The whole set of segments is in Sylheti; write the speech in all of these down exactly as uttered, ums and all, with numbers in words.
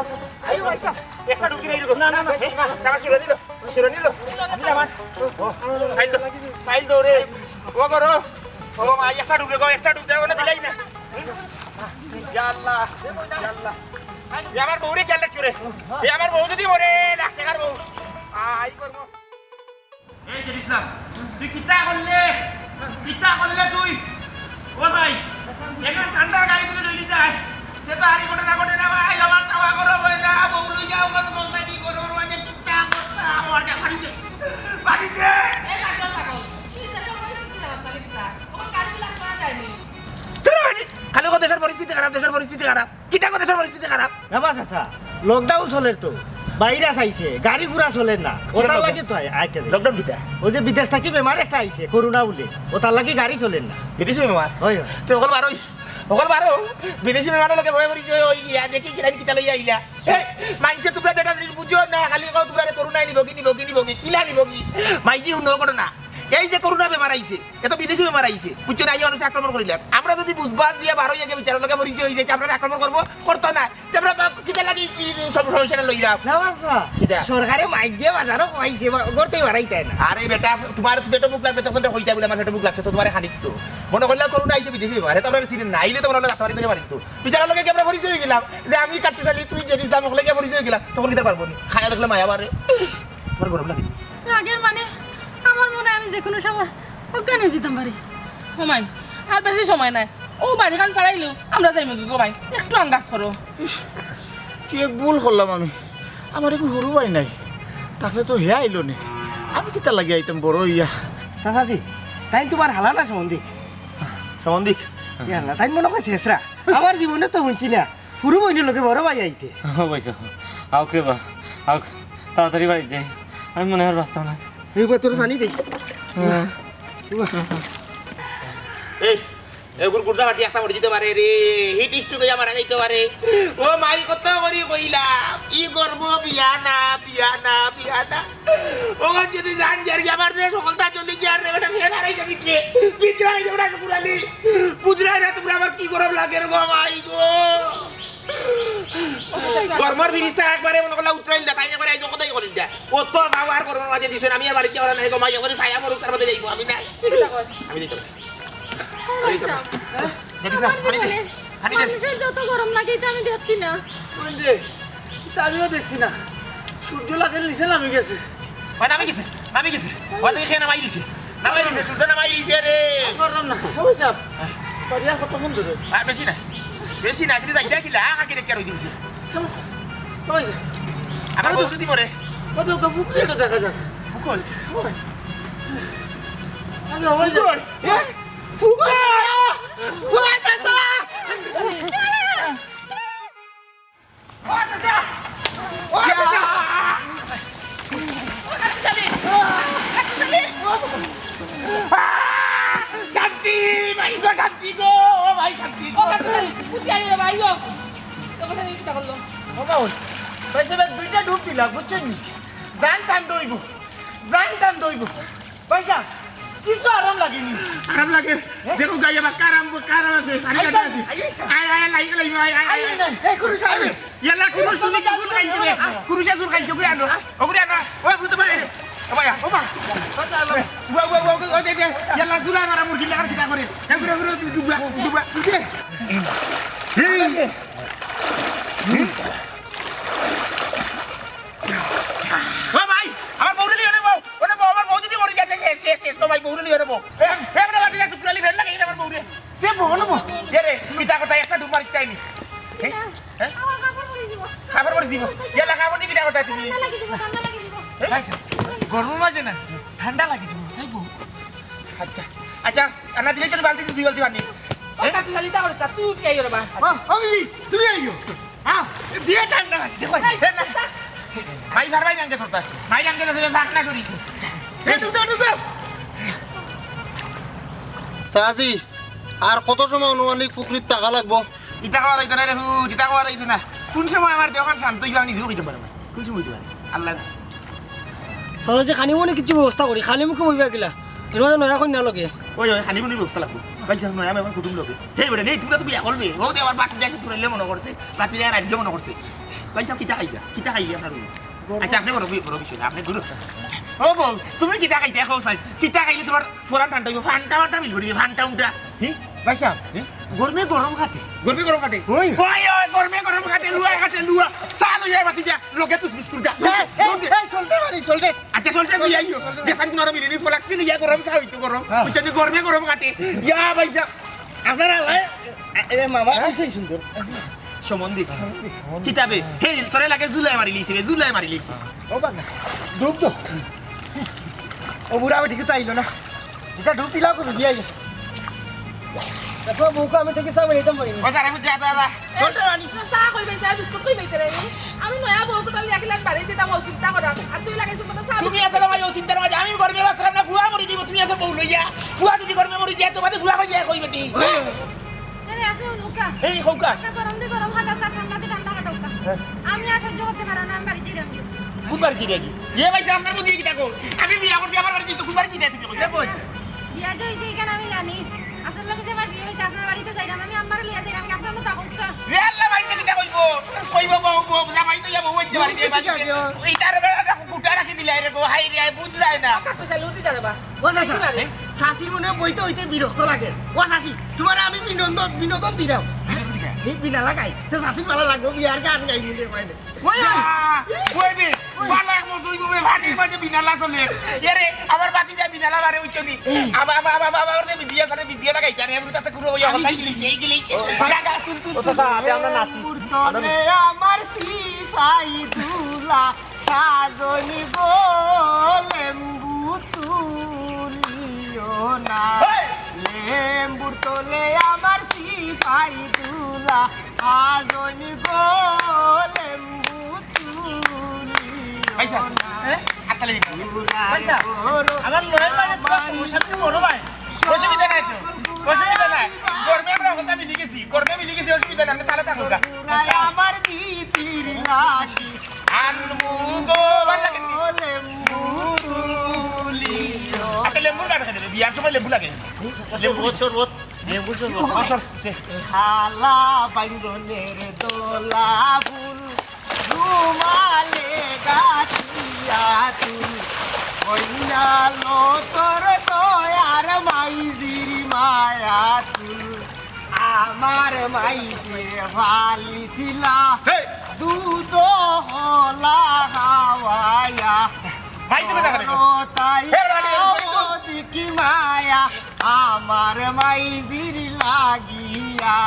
আইও, আইও। একটা ডুব দিলে এইরকম। না, না, না। এ, আমার শিরা দিল। শিরা নিল। নিল আমার। ও, ফাইল দো, ফাইল দো রে। ও করো। ও মাই, একটা ডুব দে গো, একটা ডুব দে, ওনা দিলাই না। ইয়া আল্লাহ, ইয়া আল্লাহ। এ আমার বউরে খেয়াল রাখিও রে। এ আমার বউ যদি মরে, লাখ টাকার বউ। আই করবো। এই যে ইসলাম, তুই কিতা করলে? কিতা করলে তুই? ও ভাই, এখন ঠান্ডা গাড়ি তুলে ডলি যায়। সে তো হারি ঘটনা ঘটে না ভাই, আমার তাওয়া গরম হয় না, বউ লই যাও, আমার গোসাই কি গরমের মাঝে কিতা করতা, আমার যা বাড়িতে, বাড়িতে। এই পাগল, পাগল। তুই দেশের পরিস্থিতি জানাস না কিতা? ওর গাড়ি লাগবে না যায়নি। তোর বাড়ি, খালি কও দেশের পরিস্থিতি খারাপ, দেশের পরিস্থিতি খারাপ। কিতা কও দেশের পরিস্থিতি খারাপ? না বা চাচা, lockdown চলের তো, virus আইছে, গাড়ি ঘোড়া চলের না, ওটার লাগি তো আই-, আইতে দেয়। Lockdown কিতা? ওই যে বিদেশ থাকি বেমার একটা আইছে, করোনা বুলে, ওটার লাগি গাড়ি চলের না। বিদেশি বেমার? হয়, হয়। তো অকল বারো, অকল বারো, বিদেশি বেমারের লগে ভয় করিস, ওই ইয়া দেখি কিরানি কিতা লইয়া আইলা। এই, মাইনষে তোমরা যেটা জিনিস বুঝো না, খালি কও তোমরা করোনায় নিব কি, নিব কি, নিব কি, কিলা নিব কি? মাইজি হুনো করো না। এই যে করোনা বেমার আইছে, এ তো বিদেশি বেমার আইছে, বুঝছো না? এই মানুষ আক্রমণ করিলাম। আমরা যদি বুঝবাজ দিয়া বারো ইয়া বিচারের লগে পরিচয় হয়ে যাইতে, আমরা আক্রমণ করবো, করতো না। তে আমরা বা-, কিতা লাগি ই সব সমস্যাটা লই যাও? না বাসা, কিতা? সরকারে মাইক দিয়া বাজারও কমাইছে, বা-, করতেই বাড়াইতে না। আরে বেটা, তোমার তো পেটো ভুক লাগবে, তখন তো হইতা বলে আমার পেটো ভুক লাগছে, তো তোমার খানিক তো। মনে করলাম করোনা আইছে বিদেশি বেমার, এ তো আমরা চিনি না, আইলে তো আমরা ডাক্তার বাড়ি ধরে মারি তো। বিচারের লগে কি আমরা পরিচয় হয়ে গেলাম যে আমি কাট্টুশালী, তুই জেনিস, আমি ওগুলো গিয়ে পরিচয় হয়ে গেলাম, তখন কিতা পারবো নি? খায়া দেখলে মায়া বাড়ে। তোমার গরম লাগে? রাগের মানে আমার মনে হয় আমি যে কোনো সময় অজ্ঞান হয়ে যেতাম পারি। ও মাই, আর বেশি সময় নাই, ও বাড়িখান ফালাইলো, আমরা যাইমু গো মাই, একটু আন্দাজ করো। ইস, কি এক ভুল করলাম আমি, আমার একটু হুরু ভাই নাই, তাহলে তো হে আইলো নে, আমি কিতা লাগি আইতাম বড় ইয়া। চাচাজি, তাই তোমার হালা না সম্বন্ধিক? সম্বন্ধিক? ইয়া আল্লাহ, তাই মনে হয় শেষরা, আমার জীবনে তো শুনছি না। হুরু বইনের লগে বড় ভাই আইতে। ও বইছো, আউক রে বা, আউক, তাড়াতাড়ি বাড়ি যাই, আমি মনে হয় বাঁচতাম না। এই বা তোর পানি দেই। হ্যাঁ। এই, এগুর গুর্দা ফাটি একটা মরে যেতে পারে রে, হিট স্ট্রোক হইয়া মারা যাইতে পারে। ও মাই কত করি কইলাম, ই গর্ব বিয়া না, বিয়া না, বিয়া না। ওখান যদি জান যার কি আমার যে সকলটা চলে গিয়ে আর রে বেটা ফের হারাই যাবি কে? পিছু হারাই যাবে না কুকুরালি। বুঝলাই না তোমরা আমার কি গরম লাগে রে গো মাই গো। গরমর ফিরিস্তা একবারে মনে করলা উতরাইল দা, তাই একবারে আইজো কথাই করিল দা। ও তো বাবা আর গরমর মাঝে দিছে না, আমি আর বাড়িতে ওরা নাই গো মাই, একবারে ছায়া মরুক তার মধ্যে যাইবো, আমি নাই। আমি দিতে পারি। আমি দিতে পারি। দেখিস না? পানি দে। পানি দে। মানুষের যত গরম লাগে, এটা আমি দেখছি না। ওই রে, এটা আমিও দেখছি না। সূর্য লাগে নিচে নামি গেছে। ভাই, নামি গেছে, নামি গেছে। ভাই, দেখে নামাই দিছে। নামাই দিছে, সূর্য নামাই দিছে রে। আর পারলাম না। ওই সাহেব, বাড়ি আর কতক্ষণ ধরে? আর বেশি না। বেশি না, যদি যাইতে কিলা, আগে দেখে আর ওই দিছে। চলো, ওই যে। আমার বউ যদি মরে। কত ওকে ফুকলে তো দেখা যাক। ফুকল? ওই। আগে ওই যে। ফুকল? এ? ফুকল! ও চাচা! ও চাচা! ও চাচা! ও কাট্টুশালী! কাট্টুশালী! শান্তি! ভাই গো, শান্তি গো! ও ভাই, শান্তি ও গো! কাট্টুশালী! উঠি আয় রে ভাই গো! তোর কথা নিয়ে চিন্তা করলো। ও বাবা, ভাই সাহেব, দুইটা ডুব দিলা, বুঝছেন নি? জান টান দইব, জান টান দইব। পয়সা, কিছু আরাম লাগেনি। আরাম লাগে। দেখো গাই আমার কারাম, কারাম আছে। আরে গাই আছে। আয়, আয়, আয়, আয়, আয়, আয়, আয়। এই কুরুশ আয়। ইয়াল্লা, কুরুশ তুমি কি দুধ খাইছো বে? কুরুশে দুধ খাইছো, কই আনো? ওগুরে আনো। ও, বুঝতে পারে। ও ভাইয়া। ও মা। ও চালো। ও, ও, ও, ও, দে, দে। ইয়াল্লা, দুধ আর আমার মুরগি লাগার কিতা করে। এ, ঘুরে, ঘুরে, ডুববা, ডুববা, ডুববা। ও ভাই, আমার বউরে নিয়ে নেবো। ওরে বউ, আমার বউ যদি মরে যায়, শেষ, শেষ, শেষ। তো ভাই, বউরে নিয়ে নেবো। এ, এ, আমরা বাড়ি যাচ্ছি, কুড়ালি ফেল লাগে, এটা আমার বউরে। কে বউ নেবো? কে রে? পিতা কোথায়? একটা ডুব মারি চাইনি। এ? হ্যাঁ? আমার কাপড় পরে দিব। কাপড় পরে দিব? ইয়াল্লা, কাপড় দিয়ে কিতা করতায় তুমি? ঠান্ডা লাগি দিব, ঠান্ডা লাগি দিব। এ? ভাই সাহেব, গরম মাঝে না, ঠান্ডা লাগি দিব, তাই বউ। আচ্ছা, আচ্ছা, আর না দিলে চলো বালতি দুই বালতি পানি। ও, এ? কাকু, শালি, তাহলে তা তুই উঠে আইও রে বা। ও, ও, বিবি, তুমি আইও। আও, দিয়ে ঠান্ডা, দেখো। এই, এ, না। তা- মাই ভার ভাই রাঙ্গে সরতা। মাই রাঙ্গে সরতা, ভাগ না করি। এ, তুমি দাও, তুমি দাও। চাচি, আর কত সময় আনুমানিক পুকুরিত থাকা লাগবো? ইতা খাওয়া যাইতো না রে ফুত, ইতা খাওয়া যাইতো না। কোন সময় আমার দেহখান শান্ত হইবে আমি নিজেও কইতে পারবো না। কোন সময় হইতে পারে? আল্লাহ জানে। চাচা, যে খানি মনে কিছু ব্যবস্থা করি, খালি মুখে বইবা কিলা? এর মাঝে নয়া কইন না লগে। ওই, ওই, খানি মুনির ব্যবস্থা লাগবো। ভাই সাহেব, নয়া মেহমান কুটুম লগে। হে বেটা, নেই, তোমরা তো বিয়া করবে। ও দে আবার বাকি যায় পুরাইলে মনে করছে, বাকি যায় রাজ্য মনে করছে। ভাইসাব, কিতা খাইবা? কিতা খাইলে আপনার রুম? আচ্ছা, আপনি বড় বই-, বড় বিষয় না, আপনি গুরু। ও বউ, তুমি কিতা খাইতে এখন চাই? কিতা খাইলে তোমার ফোরান ঠান্ডা হইব? ফান্টা ফান্টা মিল করিবে, ফান্টা উন্টা। হি? ভাইসাব, হি? গরমে গরম খাটে। গরমে গরম খাটে? ওই। ওই, ওই, গরমে গরম খাটে, লুয়া খাটে, লুয়া। চা লইয়া বাতি যা, লগে তুস বিস্কুট যা। এই, এই, এই, চলতে পারি, চলতে। আচ্ছা, চলতে তুই আইও। যে সাইন নরম ইলিনি ফলাক দিলে ইয়া গরম চা হইতো গরম। হ্যাঁ। বুঝছেন, গরমে গরম খাটে। ইয়া ভাইসাব। আপনার আলাই, এ, এ, মামা, হ্যাঁ? এই সেই সুন্দর। সম্বন্ধী। সম্বন্ধী। কিতাবে? হে, তোরে লাগে জুলাই মারি লিছে, জুলাই মারি লিছে। ও বাবা, ডুব তো। ও বুড়া বেটি কিতা আইলো না। এটা ডুব দিলাও কবি বিয়ে আইলো। দেখো, বউকে আমি থেকে সামনে নিতাম পারি না। ও স্যার, আমি যা, যা, যা। চলতে রানি। চা কই পাইতে, বিস্কুট কই পাইতে রে? আমি নয়া বউ কোথাও লিয়া গেলাম বাড়ি দিতাম, ও চিন্তা করা। আর তুই লাগাইছিস মনে হয় তুমি আসলে ভাই ও চিন্তার মাঝে আমি গরমে বাসরাম না, ফুয়া মরি দিব, তুমি আসলে বউ লইয়া। ফুয়া যদি গরমে মরি যায়, তোমাদের ফুয়া হয়ে যায় কই বেটি? আরে, আপনি নৌকা। এই নৌকা। একটা গরম দিয়ে গরম হাঁটা, ঠান্ডা দিয়ে ঠান্ডা হাঁটা উঠা। হ্যাঁ। আমি আর সহ্য করতে পারলাম না, আমি বাড়িতে যাবো। কোন বাড়িতে যাবি? এ ভাই, আপনার মধ্যে কিটা কো? আমি বিয়া করতে আমার বাড়িতে তো কোন বাড়িতে যাই তুমি? এ বল। বিয়া যে হইছে, এখানে আমি জানি। আপনার লগে যে আমার বিয়া হইছে, আপনার বাড়িতে যাইলাম, আমি আমার লিয়া যাইলাম, আমি আপনার মতো থাকুক না। এ আল্লাহ, ভাই, সে কিটা কইবো? কইবো বউ, বউ, জামাই তো ইয়া বউ হইছে বাড়িতে, বাড়িতে। এই তার বেলা একটা কুটা রাখি দিলে, আরে গো, হাই রে, হাই, বুঝলাই না। কাকু, চালু উঠে যাবে বা। ও চাচা, এই চাচির মনে হয় বইতে হইতে বিরক্ত লাগে। ও চাচি, তোমার আমি বিনোদন, বিনোদন দিলাম। বিনোদন দিলাম? এই বিনা লাগাই। তো চাচির ভালো লাগবো, বিয়ার গান গাই দিতে পারে। ওই, ওই বে, বালা এক মতো হইবো বে, পানির মাঝে বিনালা চলে। এরে, আমার বাতি যায় বিনালা মারে উঠছনি। আমার, আমার, আমার, আমার, আমার যে বিবিয়া করে, বিবিয়া লাগাই, জানে, আমি তাতে গুরু হইয়া হলাই গেলি, সেই গেলি। গাগা, তুল, তুল, ও তুল। চাচা, আতে আমরা নাচি। তলে আমার সিপাই দুলা, সাজনি গো, লেম্বু তুলিও না। হেই! লেম্বুর তলে আমার সিপাই দুলা, সাজনি গো, লেম্বু তুলিও ভাইসাব, না। হ্যাঁ? আত্তালে দিন। ভাইসাব, আমার লয়ের বাইরে তোমার সমস্যা, তুমি বলো ভাই। অসুবিধা নাই তো, অসুবিধা নাই। গরমে আমরা কথা মিলি গেছি, গরমে মিলি গেছি, অসুবিধা নাই, আপনি তাহলে থাকুন গা। আমার দিদির লাশি আনবু গো, ভালো লাগে নি? লেম্বু তুলিও। আচ্ছা, লেম্বুর গান খাইতে, বিয়ার সময় লেম্বু লাগে। লেম্বু। শরবত, শরবত, লেম্বু শরবত। ও, শরবত, দে। খালা বাইঙ্গনের দোলা ফুল, রুমালে গাছিয়া তুল, কইনা লো তোর দয়ার মাইজির মায়া তুল। আমার মাইজে ফালিছিলা, হেই! দুধ হলা খাওয়াইয়া। ভাই, তুমি দেখা দেখো। তাই হে, রানী, রানী, রানী। দেখি মায়া, আমার মাইজির লাগিয়া।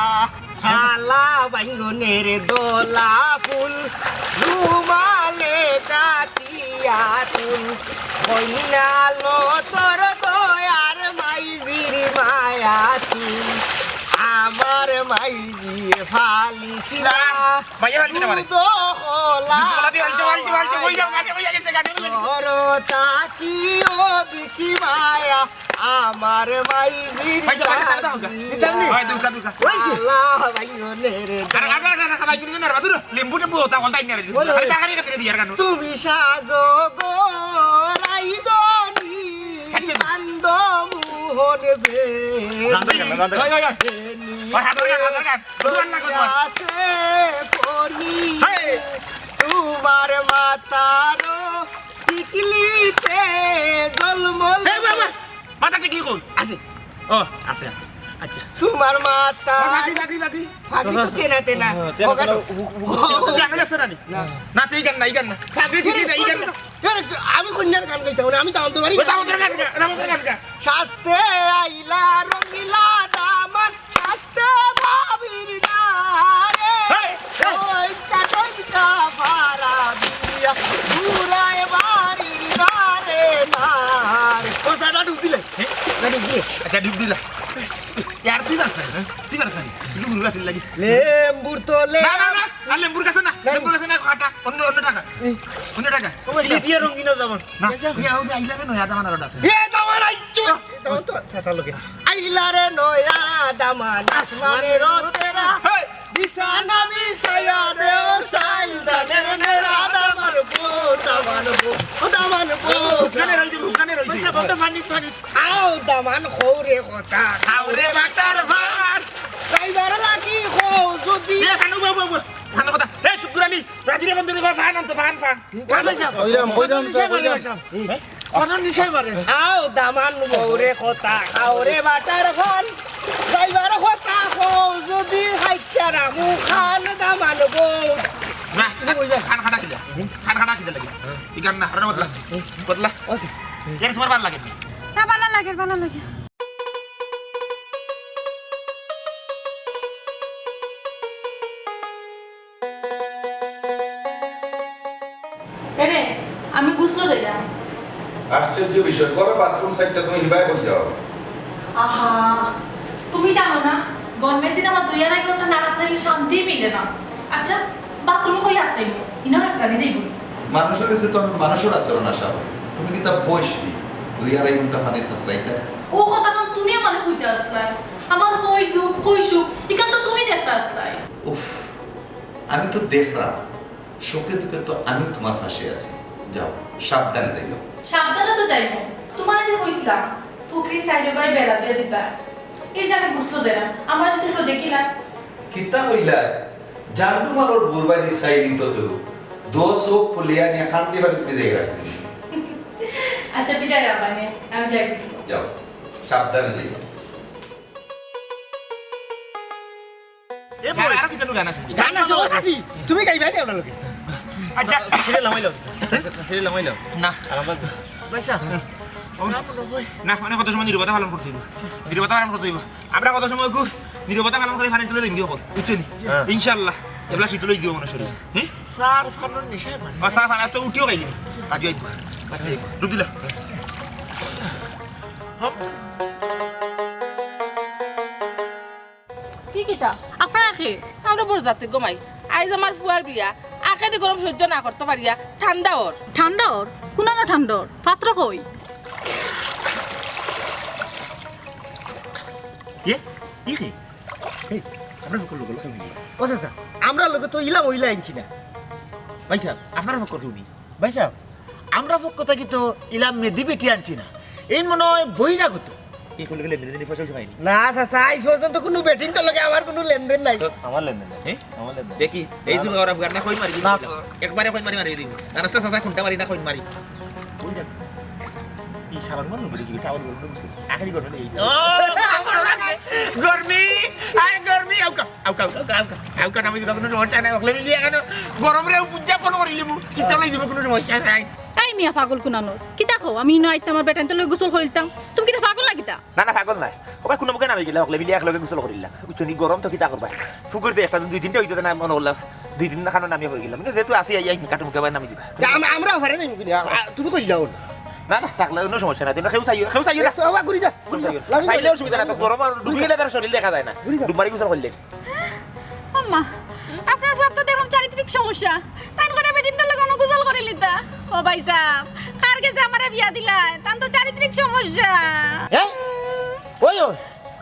শালা বাইঙ্গনের দোলা ফুল, রুমালে কাটিয়া তুল, কইনা লো তোর দয়ার মাইজির মায়া তুল, আমার মাইজি ফালিছিলা। মাইয়া ফালিছিলা মানে? দুধ হলা দুধ হলা দিয়ে ফালছে, ফালছে, ফালছে, ওই যাও, গানে ওই গেছে, গানে ওই গেছে। তোর তাকি ও দেখি মায়া, আমার মাইজির ভাই, ভাই, ভাই, ভাই, ভাই। দিতাম নি? ভাই, দুর্গা, দুর্গা। ওই যে। আল্লাহ, ভাই, ও নে রে। আরে, আরে, আরে, আরে, ভাই, দুর্গা, না, দুর্গা। লেম্বু, লেম্বু, ওটা, ওটা, ওটা, ওই, ওই। আরে, টাকা নিয়ে গেছে, বিয়ার গান। তুমি সাজো গো রাইদনি, সাথে। কান্দ মোহন বে। গান তো গান, গান তো গান। ওই, ওই, ওই। ওই, হাত ধরে গান, হাত ধরে গান। দুর্গা, না, দুর্গা। আসে পনি। হেই। তোমার মাথার টিকলিতে জলমল। হে বাবা, মাথা টিকলি কই? আছে। ও, আছে, আছে। আচ্ছা। তোমার মাথা ও, বাকি, বাকি, বাকি। বাকি তো কেনা তেনা। ও, তেনা তেনা, ও, ও, ও, ও, গান আছে না নি? না। না, তো এই গান না, এই গান না। বাকি টিকলি না, এই গান না। এরে, আমি কইন্যার গান গাইতাম না, আমি তো আনতে পারি ওই না। তো আমাদের গান গা, আমাদের গান গা। সাজতে আইলা রঙিলা দামান, সাজতে ভাবির না রে। হেই, হেই। ওই কাটইটা পারা দিয়া, ঘুরায় বাড়ির না রে না রে। ও, যা, যা, ডুব দিলে। হ্যাঁ? যা, ডুব দিলে। আচ্ছা, ডুব দিলা। ইয়ার তুই পারছ না, হ্যাঁ? তুই পারছ না। একটু গুরু গাছের লাগি। লেম্বুর তলে না, না, না, আর লেম্বুর গাছে না, না। লেম্বুর গাছে না, কাটা, অন্য, অন্য টাকা। এই। অন্য টাকা। ও, সিঁড়ি দিয়া রঙিন জামান। না, আচ্ছা। ইয়া, ওই যে আইলা রে নয়া দামান আর ওটা আছে। এ, দামান আইছো। দামান তো, আচ্ছা, আচ্ছা, লোকে। আইলা রে নয়া দামান, আসমানের তেরা। হেই! বিছানা বিছাইয়া দেও, সাইল দানের নেরা, দামান বো, দামান বো, ও দামান বো। হুকানে রইছে, হুকানে রইছে। পয়সা কত পানি, পানি। খাও দামান, খৌরে কথা। খাও রে বাটার ভাত। ড্রাইভার লাগি খৌ যদি এ, খানো, বো, বো, বো। খানো কথা। এ, শুক্কুর আলী, রাজুরে বন্ধু রে, ফান আনতো, ফান, ফান। কইলাম, কইলাম তো, কইলাম। ফানর নিশায় মারে। আও দামান বউরে কথা, খাও রে বাটার খান, যাইবার কথা কও, যদি খাইতে রাখু খান দামান বউ। না, খান খাটা খিদা। খান খাটা খিদা লাগে। এই গান না, আর বদলা। বদলা। এর তোমার ভালো লাগে না? না, ভালো লাগে, ভালো লাগে। এরে, আমি গোসল দিলাম। আশ্চর্য বিষয়, বড় বাথরুম সাইডটা তুমি হিবায় করে যাও। আহা, তুমি জানো না, গরমের দিন আমার দুই আড়াই ঘন্টা না হাতড়াইলে শান্তি মিলে না। আচ্ছা, বাথরুমে কই হাতড়াইবো? ইনো হাতড়ানি যাইবো। মানুষের কাছে তো আমি মানুষের আচরণ আশা করি। তুমি কিতা বয়স নি? দুই আড়াই ঘন্টা পানি হাতড়াইতা? ও কথা এখন তুমি আমারে কইতে আসলায়। আমার হই দুঃখ, হই সুখ, ইখান তো তুমি দেখতে আসলায়। উফ, আমি তো দেখলাম। সুখে দুঃখে তো আমিও তোমার পাশে আছি। যাও, সাবধানে যাইও। সাবধানে তো যাইবো। তোমারে যে কইছিলাম, পুকুরির সাইডে বায় বেড়া দিয়া দিতা। এই যে আমি গোসল দিলাম, আমার যদি কেউ দেখিলা। কিতা কইলা? জান্ডু মালর বুরবাজি সাইলি তো কেউ। দো চোখ খুলিয়া নিয়া খান্তি বাড়িত যাই রাখবি। আচ্ছা, বিদায় আব্বা, নে, আমি যাই গোসল। যাও, সাবধানে যাইও। এ বই। আরো কিতা গান আছে? গান আছে, ও চাচি, তুমি গাইবায় নি আমরার লগে? আচ্ছা, সিরিয়াল লামাই লও। সিরিয়াল লামাই লও। না। আরাম লাগবে। ভাই সাহেব, সালাম আলাইকুম। না, মানে কত সময় নীরবতা পালন করতে হইব। নীরবতা পালন করতে হইব। আমরা কত সময় কু নীরবতা পালন করি, পানি তুলে দিন, বুঝছো নি? হ্যাঁ। ইনশাআল্লাহ, এবলা শীতল হয়ে গিয়ে মনে শরীর। হুম? স্যার, ফানর নিশায় মারে। ও, স্যার, ফান, তো উঠিও খাইলি। রাজু আইব। রাজু আইব। ডুব দিলা। হম। কি কিতা? আপনারা কে? আমরা বরযাত্রী গো মাই। আইজ আমার ফুয়ার বিয়া। আখেদি গরম সহ্য না করতে পারিয়া ঠান্ডা অর। ঠান্ডা অর? কুনানো ঠান্ডা অর? পাত্র কই? কে? ই কে? এই, আমরা ফকর লগে কেউ নি? ও চাচা, আমরা লগে তো ইলা মহিলা আনছি না। ভাই সাহেব, আপনারা ফকর কেউ নি? ভাই সাহেব, আমরা পক্ষ থাকি তো ইলা মেদি বেটি আনছি না। এই মনে হয় বহিরাগত। এই করলে লেনদেন দিনে পয়সা উঠে পাইনি। না চাচা, আইজ পর্যন্ত কোনো বেটিন্তর লগে আমার কোনো লেনদেন নাই। তো আমার লেনদেন নাই। হ্যাঁ? আমার লেনদেন নাই। দেখি, এই না, জন্য না। ওরা ফুয়ার না কইন মারি না, দিবি। স্যার। একবারে কইন মারি মারি দিবি। আর আস্তে আস্তে খুনটা মারি না কইন মারি। ওই দেখ। এই সাবান বন্ধ করে দিবি, টাওয়াল বন্ধ করে দিবি। আখেরি করবে না এই। ও, গরমি, আয় গরমি, আউকা। আউকা, আউকা, আউকা, আউকা, আউকা, নামি দিবা, কোনো সমস্যা নাই। অকলে মিলিয়া কেন গরমরে উদযাপন করি লিমু, শীতল হয়ে যাবে, কোনো সমস্যা নাই। এই মিয়া পাগল কুনানোর, কিতা কও? আমি ইনো আইতাম, আমার বেটাইন্তর লগে গোসল করিলতাম। তুমি কিতা পাগল না কিতা? না, না, পাগল নায়। ও ভাই, কোনো মুখে নামি গেলা, অকলে মিলিয়া একলগে গোসল করিলাম। বুঝছো নি, গরম তো কিতা করবা? পুকুর তো একটা দিন, দুই তিনটা হইতো না, মনে করলাম। দুই তিন খানো নামিয়া পড়ি গেলাম। কিন্তু যেহেতু আসি, আই, আই, কাটু মুখে ভাই নামি যাবা। আম-, আমরাও পারে যাইমু কিনা? আ-, তুমি কইলাও না। না, না, থাকলে কোনো সমস্যা নাই। তুমি কেউ চাইও, কেউ চাইও না। এ তো আবার ঘুরি যা। চাইলে অসুবিধা নাই, তো গরম আর ডুবি গেলে তার শরীর দেখা যায় না। ডুব মারি গোসল করলে। আম্মা, আপনার ফুয়ার তো দেখলাম চারিত্রিক সমস্যা। তাইন করে বেটিন্তর লগে অনো গোসল করিলিতা। ও ভাই সাহেব, কার গেছে আমারে বিয়া দিলায়? তান তো চারিত্রিক সমস্যা। হ্যাঁ? ওই, ওই,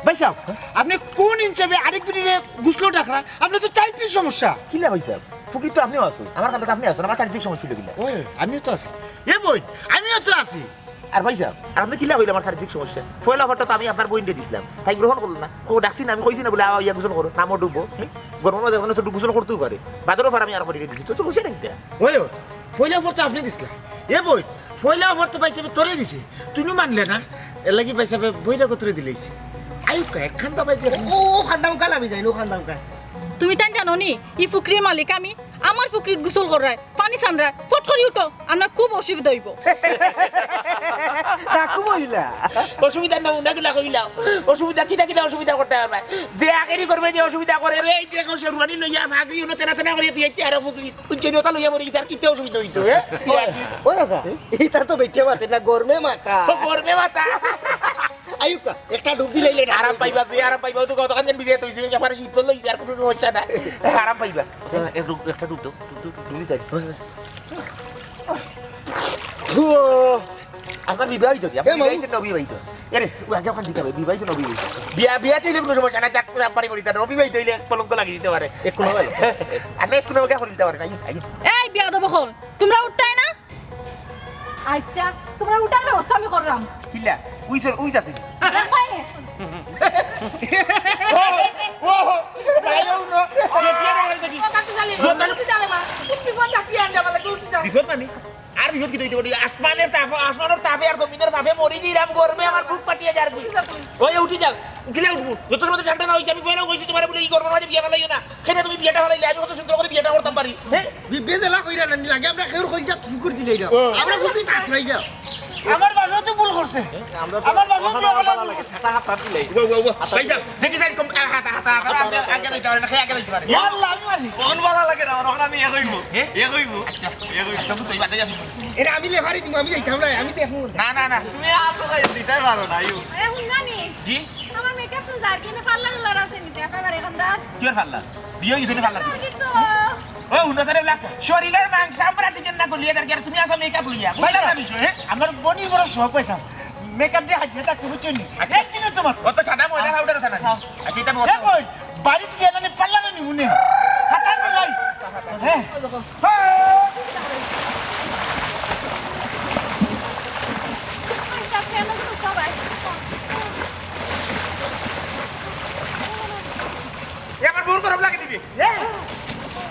ভাই সাহেব, আপনি কোন হিসাবে আরেক বেটিরে গোসলো ডাকরা? আপনার তো চারিত্রিক সমস্যা। কিলা ভাই সাহেব? পুকুরিত তো আপনিও আছইন। আমার কান্দাত আপনি আছইন, আমার চারিত্রিক সমস্যা অইলো কিলা? ওই, আমিও তো আছি। এ বইন, আমিও তো আছি। আর ভাই সাহেব, আর আপনে কিলা কইলা আমার চারিত্রিক সমস্যা? পয়লা অফারটা তো আমি আপনার বইনরে দিছলাম, তাই গ্রহণ করলো না। কো ডাকছি না, আমি কইছি না বুলে, "আও, ইয়া গোসল করো, নামো ডুবো।" হ্যাঁ? গরমর মাঝে এখন তো গোসল করতেও পারে। বাদর অফার আমি আরো করি দিছি, তো সমস্যা নাই কিতা? ওই, ওই, পয়লা অফার তো আপনে দিছলা। এ বইন, পয়লা অফার তো ভাই সাহেবে তোরে দিছে, তুইও মানলে না। এর লাগি ভাই সাহেবে বইনরে কতরে দিলাইছে। আইউক্কা, একখান দাবাই দিয়ে। ও, ও, খান্দাম কাল আমি যাই, ও খান্দাম কাল। তুমি তাইন জানো নি, ই পুকুরির মালিক আমি, আমার পুকুরিত গোসল কররায়, পানি ছানরায়, ফট করি উঠো, আমার খুব অসুবিধা অইবো। ডাকু মহিলা। অসুবিধা না, উন্দা কিলা কইলাও। অসুবিধা কিতা কিতা অসুবিধা করতে পারবে? যে আখেরি করবে যে অসুবিধা করে, এই যে এখন শেরওয়ানি লইয়া ফাগড়ি উনো তেনা তেনা করিয়া তুই এসে আরো পুকুরি। তুই জন্য ওটা লইয়া মরি গেছে, আর কিতা অসুবিধা অইতো, হ্যাঁ? ওই, ওই চাচা, ইতা তো বেটিয়ে মাতে না, গরমে মাতা। ও, গরমে মাতা। আইউক্কা, একটা ডুব দিলাইলে না। আরাম পাইবা, তুই আরাম পাইবা, ও তো কতক্ষণ যেন ভিজে তুই, তুই একেবারে শীতল লইছে, আর কোনো সমস্যা নাই। আরাম পাইবা। আচ্ছা, এক ডুব, একটা ডুব দাও, ডুব, ডুব, ডুব। ডুবি যাই। ও, আপনার বিবাহিত কি? আপনি এ, মামু। বিবাহিত না অবিবাহিত? এরে, ও আগে ওখান দিতে হবে, বিবাহিত না অবিবাহিত? বিয়া, বিয়া চাইলে কোনো সমস্যা নাই, যাক, বাড়ি করি, তার অবিবাহিত হইলে কলঙ্ক লাগিয়ে দিতে পারে। এক কোনো ভাই। আর না, এক কোনো ভাই করে দিতে পারে, নাই, নাই। এই বিয়াদব অকল, তোমরা উঠতায় না? আচ্ছা, তোমরা উঠার ব্যবস্থা আমি করলাম। কিলা? উইসর, উইস আছে নি? দেখবায় নে। ও, ও, বিপদ মানে? আর বিপদ কিতা অইতো? আসমানর তাপে, আসমানর তাপে আর জমিনর তাপে মরি যাইরাম গরমে, আমার বুক ফাটিয়া যারগি। ওই উঠি যাও, উঠিলে উঠমু। যত সময় ঠান্ডা না অইছে, আমি পয়লা কইছি তুমারে বুলে ই গরমর মাঝে বিয়া ফালাইও না। কেনে তুমি বিয়াটা ফালাইলে, আমি কত সুন্দর করি বিয়াটা করতাম পারি, হে? বিবেচনা কইরা না, লাগে আমরা কেউর কইলজাত ফুকুর দিলাই না। ও। আমরা ফুকুরি কাতরাই না। আমার বাপেও তো ভুল করছে। আমার বাপেও তো আমার বালা লাগে। হাতা, হাতা দিলাই। ও, ও, ও। হাতা ভাই সাহেব, দেখি সাইড কম, আ, হাতা, হাতা, হাতা, আগে, আগে যাইতে পারে না, আগে যাইতে পারে। ইয়া আল্লাহ, আমি মালিক। কোন বালা লাগে না? ওখানে আমি এ কইবো। হে? এ কইবো। আচ্ছা। এ কইবো। আচ্ছা, তুই বাদে যাবি। এরে আমি লেফারি দিমু, আমি যাইতাম না, আমি দেখমু। না, না, না। তুমি আর তো যাই দিতে পারো না, আইও। আরে, হুন না নি? জি? আমার মেকআপ তো যার কিনে পার্লার উলার আছে নি, দেখা পারে এখন দাস। কি আর পার্লার? বিয়ে হয়ে গেছে নি পার্লার? আর কিছু। ও, উন্নত করে লাগছে। শরীরের মাংস আমরা টিকেন না গলিয়ে দাঁড়িয়ে, আর তুমি আসো মেকআপ লইয়া। বুঝলাম না বিষয়, হ্যাঁ? আমার বনি বড় শখ হয়েছে। মেকআপ দিয়ে হাজিয়ে থাকতে বুঝছো নি? আচ্ছা। একদিনে তোমার। অত সাদা ময়দা পাউডার আছে না? হ্যাঁ। আচ্ছা, এটা এ বলো। কই? বাড়িত গিয়া না নি পার্লারে নিমুনে। হাতার দিলাই। হ্যাঁ। এ আমার বউর গরম লাগি দিবি। এ?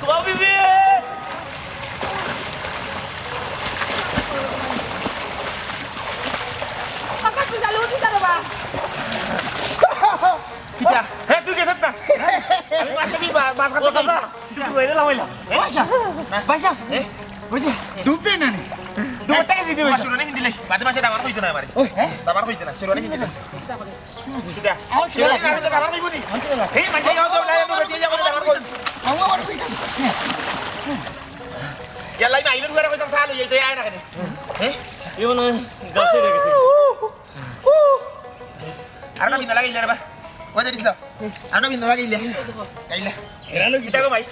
সব দিবি। বাবা, তুই জানো, তুই জানো, বাবা। কিতা? হে, তুই গেছত না? আমি মাছ কাটি বা-, মাছ কাটি ও, চাচা, তুই ঘুরে এলে লামাইলা। পয়সা, পয়সা, পয়সা, ডুব দে না নি। ডুব টাকা দিতে তোমার পয়সা। শুরু নেই হিন্দিলে, বাদে মাসে দাবার হইতো না আমারে। ওই, হ্যাঁ? দাবার হইতো না, শুরু নেই হিন্দিলে। কিতা? আমার কি শুরু লাগে? নেই হিন্দিলে দাবার হইবো নি? আমার কি লাগে? এই মাসে যাও, যাও, যাও, যাও, যাও, যাও, দাবার হইবো। আমার আবার কই যাবে? ইয়াল্লাই, মাইলের ঘরে কইতাম, চা লই যাইতে, আয় না কেনে? হ্যাঁ? এ মনে হয় গাছে রেখেছে। আর না বিন্দা লাগাইলে রে বা। ওই যে দিছিল। আর না বিন্দা লাগাইলে। গাইলে। এরা লোক ইটা গো ভাই।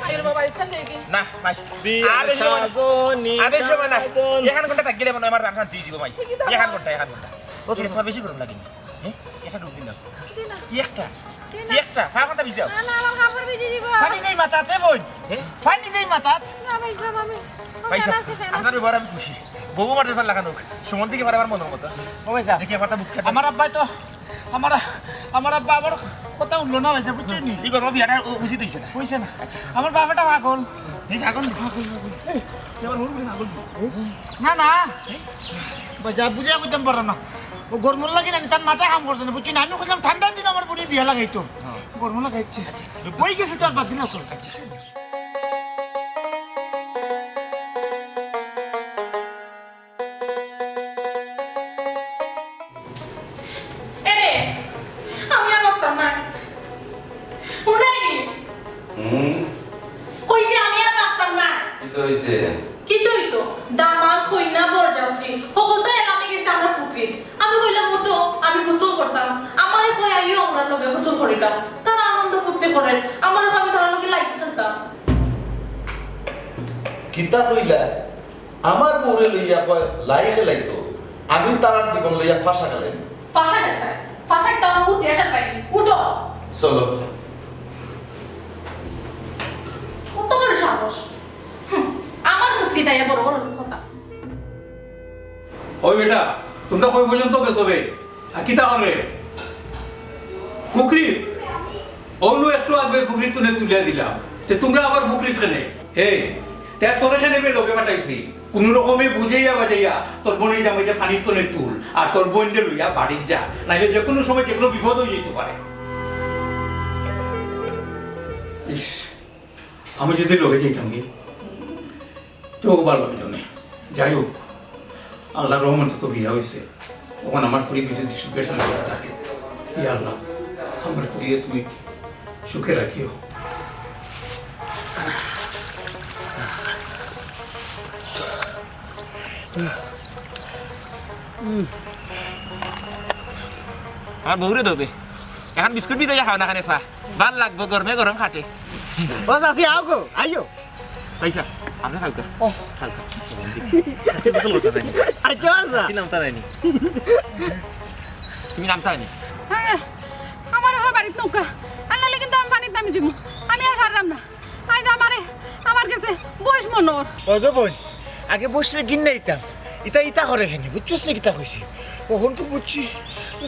আরে বাবা, ইচ্ছা নেই কি? না, ভাই। বিয়ের আর বেশি সময় না। সাজনি আর বেশি সময় না। সাজন। এখান ঘন্টা থাকিলে মনে হয় আমার রান্না দিয়ে দিব ভাই। এখান ঘন্টা, এখান ঘন্টা। ও, এর তো বেশি গরম লাগে না। হ্যাঁ? এটা ঢুক দিলাম। জি না। কি একটা? জি না। কি একটা? ফাঁকটা ভিজাও। না, না, আমার কাপড় ভিজে দিব। পানি দেই মাথাতে বোন। হ্যাঁ? পানি দেই মাথাত। না, ভাই, না, আমি, আমার ভাই সাহেব, কাছে ফেনা। আপনার ব্যবহার আমি খুশি। বউ আমার দেশার লাগানো। সুমন দিকে পারে আমার মনের মতো। ও ভাই সাহেব, দেখি আমার তা বুক খাতে। আমার আব্বাই তো, আমার, আমার আব্বা আমার কথা উঠলো না ভাই সাহেব, বুঝছেন নি? কি করবো, বিয়াটা উ-, উচিত হইছে না। হইছে না। আচ্ছা। আমার বাবাটা পাগল। এই পাগল নি? পাগল, পাগল। এই, তুই আমার বউর বলে পাগল নি? না, না। এই? ভাই সাহেব, বুঝিয়া কইতাম পারলাম না। ও গরমর লাগে না, তার মাথায় কাম করছে না, বুঝছেন? আমি কইলাম ঠান্ডার দিন আমার বোনে বিয়া লাগাইতো। হ্যাঁ। গরম লাগাইছে। আচ্ছা। ওই গেছে তো আর বাদ দিলাম। আচ্ছা। এরে, আমি আর বাঁচতাম না। উঠাই। হুম? কইছি আমি আর বাঁচতাম না। কিতা অইছে? কিতা অইতো? দামান্দ, কইন্যা, বরযাত্রী, হকলতা এলামি গেছে আমরা ফুকরিত। আমি কইলাম, "উঠো, আমি গোসল করতাম।" আমারে কই, "আইও, আমরার লগে গোসল করিলাও।" তারা আনন্দ ফুর্তি করের, আমারে কয়, "আমি তারার লগে লাইট খেলতাম।" কিতা কইলা? আমার বউরে লইয়া কয় লাই খেলাইতো, আমি তারার জীবন লইয়া ফাঁসা খেলাইমু। ফাঁসা খেলতায়? ফাঁসা খেলতায় না, উঠিয়া খেলবায়নি। উঠো। চলো। কত বড় সাহস। হুম, আমার ফুকরিত আইয়া বড় বড় কথা। ওই বেটা, তোমরা কই পর্যন্ত গেছো বে? আর কিতা করবে? ফুকরিত? অনো একটু আগে ফুকরিত তুলে তুলিয়া দিলাম। তে তোমরা আবার ফুকরিত কেনে? এই, তে তোরে কেনে বে লগে পাঠাইছি? কুনু রকমে বুঝাইয়া বাজাইয়া তোর বইনর জামাইরে পানির তনে তুল, আর তোর বইনরে লইয়া বাড়িত যা, নাইলে যেকুনু সময় যেকুনু বিপদ অইযিতো পারে। ইস, আমি যদি লগে যাইতাম কি, তো ভালা অইলো নে। যাই হোক, আল্লার রহমতে তো বিয়া অইছে। অখন আমার ফুরি যদি সুখে শান্তিতে থাকে, ইয়া আল্লাহ, আমার ফুরিরে তুমি সুখে রাখিও। আমার বউরে দেও বে। এখন বিস্কুট ভিজাইয়া খাও না, খানে চা। ভালা লাগবো, গরমে গরম খাটে। ও চাচি, আও গো, আইও। পয়সা, আপনে খাউক্কা। ও। খাউক্কা। আজকে গোসল করতে যায়নি। আচ্ছা, আচ্ছা। কি নাম তার আইনি? তুমি নামতা আইনি? হ্যাঁ, আমার হয় বাড়িত নৌকা। আর নাইলে কিন্তু আমি পানিত নামি যাইমু। আমি আর পাররাম না। আইজ আমারে, আমার গেছে বইস মনর। ওই গো বইন, আগে বইসরে ঘিন্না অইতাম। ইতা, ইতা করে কেনে, বুঝছস নি কিতা কইছি? অখন তো বুঝছি,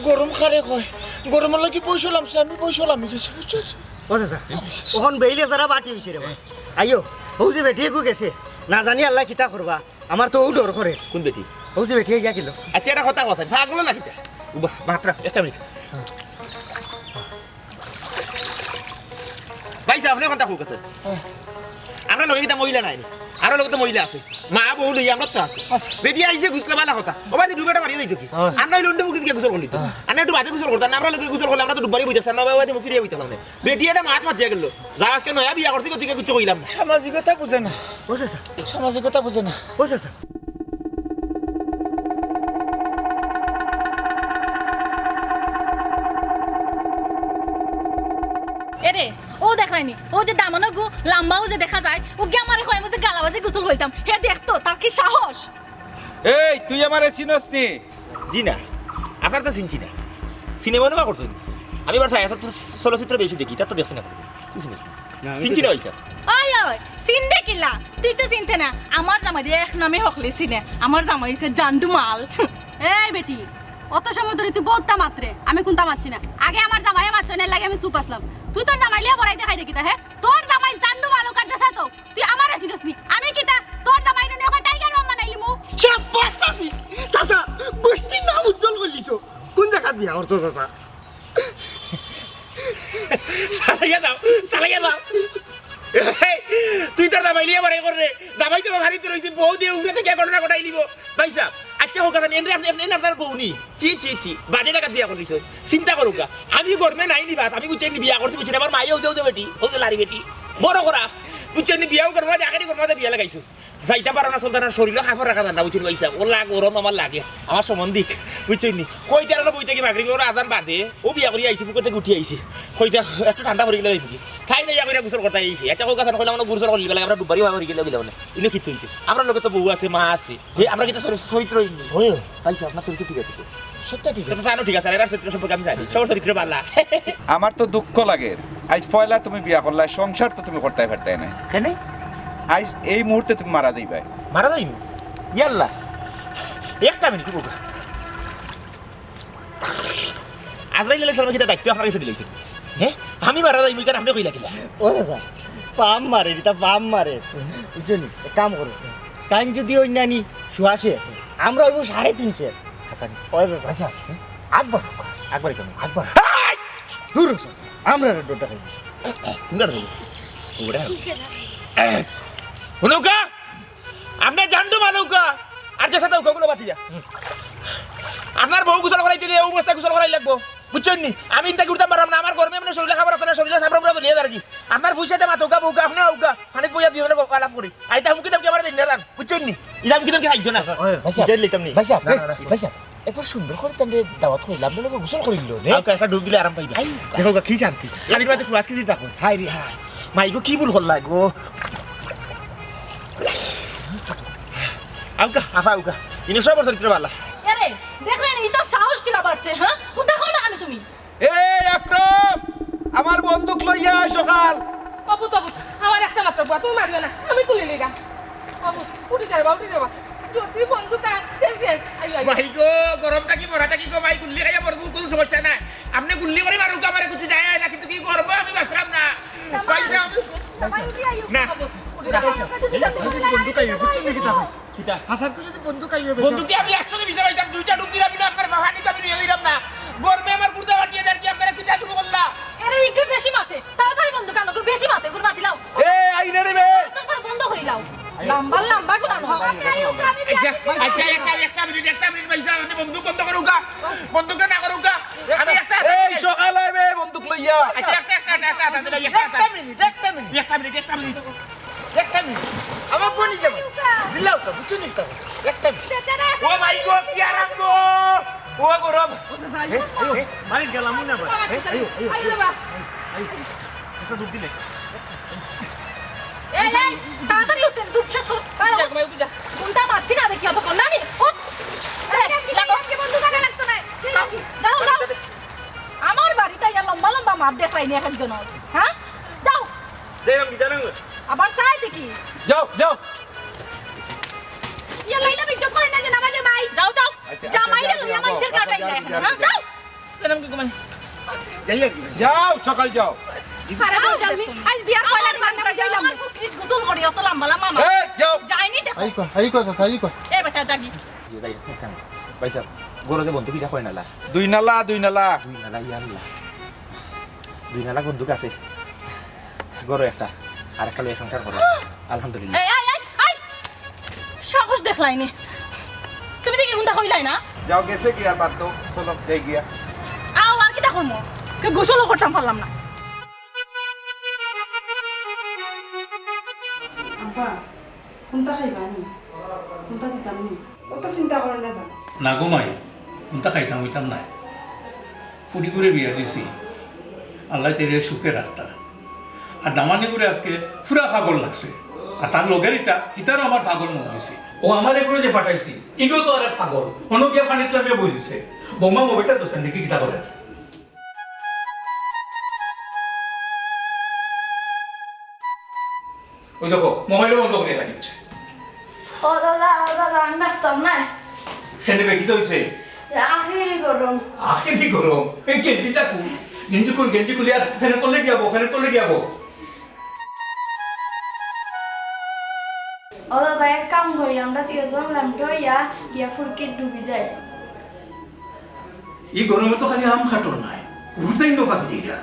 গরম কারে কয়। গরমর লাগি বইস লামছে, আমি বইস লামি গেছি, বুঝছস? ও চাচা, অখন বেইলে যারা বাটি অইছে রে বা। আইও, অউ যে বেটি এগু গেছে, না জানি আল্লায় কিতা করবা, আমার তো অউ ডর করে। কুন বেটি? অউ যে বেটি আইয়া গেল। আচ্ছা, একটা কথা কও চাই, পাগল না কিতা? উবা, মাত্র একটা মিনিট। ভাইসাব, আপনে কথা কউক্কা চাই। আমরার লগে কিতা মহিলা নাই নি? আমরার লগে তো মহিলা আছে। মা বউ লইয়া আমরার তো আছে। আছে। বেটি আইছে গোসল, ভালা কথা। ও ভাই, ডুবাটা মারিয়া যাইতো কি? হ্যাঁ। আমরা অইলে অন্য পুকুরি গিয়া গোসল করিলিতাম। হ্যাঁ। আমরা একটু বাদে গোসল করতাম, না, আমরার লগে গোসল করলে আমরা তো ডুবারি বইতাম না, না, ভাই, মুখ ফিরিয়া বইতাম না। বেটি একটা মাত মাতিয়া গেল। যা আজকে নয়া বিয়া করছি, গতিকে কিচ্ছু কইলাম না। সামাজিকতা বুঝে না। ও চাচা। সামাজিকতা বুঝে না। ও চাচা। এরে, অউ দেখরায়নি, অউ যে দামানগু লাম্বাও যে দেখা যায়, অগুয়ে আমারে কয়, আমি যে গালাবাজি গোসল করিতাম। হে দেখতো, তার কি সাহস? এই, তুই আমারে চিনস নি? জি না, আপনারে তো চিনছি না। সিনেমা টিনেমা করছইন? আমি এবার সায়া চলচ্চিত্র বেশি দেখি, তার তো দেখছি না। তুই চিনস না? না, আমি তো চিনছি না, ভাইসাব। ওই, ওই, চিনবে কিলা? তুই তো চিনতে না। আমার জামাইরে এক নামে হকলে চিনে। আমার জামাই অইছে জান্ডু মাল। এই বেটি, অত সময় ধরি তুই বউততা মাতরে, আমি কুন্তা মাতছি না। আগে আমার জামাইয়ে মাতছইন, এর লাগি আমি চুপ আছলাম। তুই তোর জামাই লইয়া বড়াই দেখাইরে কিতা, হে? তোর জামাই জান্ডু মাল অউক আর যেছা তো, তুই আমারে চিনস নি। আমি কিতা তোর জামাইরে নিয়া অখন টাইগার বাম বানাইলিমু? শাবাশ চাচি, চাচা, গোষ্ঠীর নাম উজ্জ্বল করিলিছো। কুন জাগাত বিয়া করছো চাচা? চালাইয়া যাও, চালাইয়া যাও। এই, তুই তোর জামাই লইয়া বড়াই কররে। জামাই তো বাড়িত রইছে, বউ দিয়া উগরে থাকি ঘটনা ঘটাইলিবো। ভাইসাব, আচ্ছা, কউক্কা চাই, এনে, এনে, এনে আপনার বউ নি? ছি, ছি, ছি, বাজে জাগাত বিয়া করিলিছো। চিন্তা করউক্কা। আমি গরমে নাই নি বাপ, আমি বুঝছইন নি বিয়া করছি, বুঝছইন নি, আমার মায়ে অউ যে, অউ যে বেটি, অউ যে লাড়ি বেটি। বড় করা, বুঝছইন নি, বিয়াও গরমে, আখেরি গরমে বিয়া লাগাইছো। যাইতা পারো না, চলতা না, শরীলো কাপড় রাখা যায় না, বুঝছইন ভাইসাব? অলা গরম আমার লাগে, আমার সম্বন্ধিক, বুঝছইন নি? কইতে আর বই থাকি মাগরিবর আজান বাদে, অউ বিয়া করি আইছি, পুকুর থাকি উঠি আইছি। কইতে একটু ঠান্ডা পড়ি গেলে যাইমু গি। তাই না, ইয়া কইরা গোসল করতে আইছি। আচ্ছা, কউক্কা চাই, কইলাম না, গোসল করিলিবা, আমরা ডুবারি ভাবে গেলে গেলে না। ইনো কিতা অইছে? আমরার লগে তো বউ আছে, মা আছে। হে, আমরা কিতা চরিত্র, চরিত্রহীন নি? অয়। ভাইসাব, আপনার চরিত্র ঠিক আছে তো? সবটা ঠিক আছে। আচ্ছা, তাইলে ঠিক আছে, আর এরার চরিত্র সম্পর্কে আমি জানি। সবার চরিত্র ভালা। আমার তো দুঃখ লাগের। আইজ পয়লা তুমি বিয়া করলায়, সংসার তো তুমি করতায় পারতায় নায়। কেনে? আইজ এই মুহূর্তে তুমি মারা যাইবায়। মারা যাইমু? ইয়াল্লা। একটা মিনিট, কি বলবো? আজরাইল আলাইহিস সালামে কিতা দায়িত্ব আপনার গেছে দিলাইছে? হে? আমি মারা যাইমু, ইখান আপনে কইলা কিলা? ও চাচা, পাম মারে, ইটা পাম মারে। বুঝছইন নি? এক কাম করো। তাইন যদি অইন্যানি সুয়াশে, আমরা অইবো সাড়ে তিনশো। আচ্ছা। ও চাচা, আচ্ছা। আকবার। আকবার কেন? আকবার। এই! দূর হ, আমরা ডরটা খাই। তোমরা ডরো। ওরা। হুনউক্কা? আপনে জান্ডু মাল অউক্কা, আর যেছা তা অউক্কা, অগুলো বাদ দিয়া। আপনার বউ গোসল করাইতে অইলে অউ অবস্থায় গোসল করাই লাগবো, বুঝছইন নি? আমি ইনতা করতাম পারলাম না, আমার গরমে মানে শরীলো কাপড় আছে না, শরীলো চামড়া উমড়া জ্বলিয়া যার গি। আপনার ফুইসাতে মাতউক্কা, বউক্কা, আপনে অউক্কা, পানিত বইয়া দুইজনে আলাপ করি। আইতা হুমকি দামকি আমারে দিন না রান, বুঝছইন নি? ইটা হুমকি দামকি খাইছো না। ওই, ভাইসাব, যাইলে ইতাম নি। ভাইসাব, না, না, না। ভাইসাব, এত সুন্দর করি তানরে দাওয়াত করিলাম, বলে গোসল করিল, নে? আউক্কা, একটা ডুব দিলে আরাম পাইবা। আই। দেখো, কি শান্তি। খালি মাঝে ফুয়াস কি চিন্তা কর। হায় রে হায়। মাইগো, কি ভুল করলা গো? আউক্কা, আফা আউক্কা। ইনো সব চরিত্র ভালা। এরে, দেখলে নি, ইতার সাহস কিলা বাড়ছে, হ্যাঁ? ও দেখো না কেন তুমি? এই আকরাম, আমার বন্দুক লইয়া আয় সকাল। অপুত, অপুত, আমার একটা মাত্র পুয়া, তুমি মারিও না, আমি তুলি লইগা। অপুত, উঠি যাবা, উঠি যাবা। যদি বন্দুক আর শেষ, শেষ। আইও, আইও। মাইগো, গরম থাকি মরা থাকি গো, মাই গুল্লি খাইয়া মরমু, কুনু সমস্যা নাই। আপনে গুল্লি করি মারউক্কা, আমারে কিচ্ছু যায় না, কিন্তু কি করবো আমি বাঁচলাম না। ভাই, না। না। বন্দুক আইবে, বুঝছইন নি কিতা কইছি? কিতা? হাসান তো যদি বন্দুক আইবে, বন্দুক দিয়া আমি একসাথে ভিতরে যাইতাম, দুইটা ডুব দিলাম, না, আমার বাহানি তো আমি নিয়ে দিলাম না। গরমে আমার গুর্দা ফাটিয়া যার গি, আপনারা কিতা শুরু করলা? আরে, ইগু বেশি মাতে, তাড়াতাড়ি বন্দুক আনো, বেশি মাতে, গুর মাতি লাও। এ, আইনে রে বে। বন্ধ কর, বন্ধ করি লাও। লম্বা লম্বা গুলো আনো। আচ্ছা, আচ্ছা, একটা, একটা মিনিট, একটা মিনিট, ভাইসাব, আপনে বন্দুক বন্ধ করউক্কা। বন্দুক না করউক্কা। আমি একটা এই সকাল অইবে বন্দুক লইয়া। আচ্ছা, একটা, একটা, একটা, একটা, একটা, একটা, একটা। একটা মিনিট, একটা মিনিট। একটা মিনিট, একটা মিনিট। একটা মিনিট। আমার বনি যাবে। দিলাও তো, বুঝছো নি তো? একটা মিনিট। ও ভাই গো, কি আরাম গো। ও গরম। এ, এ, বাড়িত গেলাম না ভাই। এ, আইও, আইও, আইও। একটা ডুব দিলে। এই, এই, তাড়াতাড়ি উঠেন, ধূপ শেষ হোক। যা, ঘুমাই উঠে যা। ঘুমটা মারছি না দেখি, অত কম না নি? উঠ। এই, এই, লাগো। আজকে বন্দুক আনা লাগতো না। যাও, যাও। আমার বাড়িত ইয়া লম্বা লম্বা মাত দেখাই নি এক একজন। হ্যাঁ? যাও। যাই আমি জানো। আবার চাই দেখি। যাও, যাও। ইয়া লাইলা বিজ্জত করে না যে নামাজে ভাই। যাও, যাও। আচ্ছা, আচ্ছা, জামাইরে যাও, লইয়া যাও, মানছের যাও, কাটাই যাও, না এখন। যাও, হ্যাঁ, যাও। যাও। যাও, সকাল যাও। আরে, সাহস বুঝালি? দেখছো নি? আজ বিয়ার পয়লা দিন আমি আমার যাইলাম। ফুকরিত গোসল করি, অত লম্বা লম্বা মাছ। এই, যাও। যাইনি দেখো। এই কো, এই কো, কথা, এই কো। এ বেটা, জাগি। ইয়ে, যাই, হ্যাঁ, হ্যাঁ। ভাই সাহেব, ঘরো যে বন্দুক ইটা কয় নালা? দুই নালা, দুই নালা। দুই নালা, ইয়া আল্লাহ। দুই নালা বন্দুক আছে। ঘরো একটা, আর একটা লইয়া সংসার করো। আলহামদুলিল্লাহ। এই, এই, এই, এই! সাহস দেখলাইনি। তুমি দেখি কোনটা কইলাই না? যাও, গেছে গিয়া, বাদ দাও। চলো, যাই গিয়া। আও, আর কিতা করমু? কে গোসলও করতাম পারলাম না। আব্বা, কোনটা খাইবা নি? কোনটা দিতাম নি? অত চিন্তা করে না যান। না গো মাই, কোনটা খাইতাম অইতাম নায়। ফুড়িগুরে বিয়া দিছি, আল্লায় তাইরে সুখে রাখতা। আর দামানিগুরে আজকে পুরা পাগল লাগছে। আর তার লগের ইতা, ইতারও আমার পাগল মনে অইছে। ও আমার এগুলো যে ফাটাইছি, ইগো তো আর এক পাগল। অন্য গিয়া পানিত লামিয়া বই দিছে। বৌমা মোবাইলটা দোকান দেখি কিতা করে। ওই দেখো, মোবাইলও বন্ধ করিয়া রাখিছে। ও দাদা, ও দাদা, আমি বাঁচতাম না। কেনে বে, কিতা অইছে? আখেরি গরম। আখেরি গরম? এই গেঞ্জিটা খুল, গেঞ্জি খুল, গেঞ্জি খুল, আর ফ্যানের তলে গিয়া বও, ফ্যানের তলে গিয়া বও। ও দাদা, এক কাম করি, আমরা তিনজন লেমটো ইয়া গিয়া ফুরকিত ডুবি যাই। এই গরমে তো খালি আম খাটর নায়, হুরুতাইন ফাঁকি দিরা।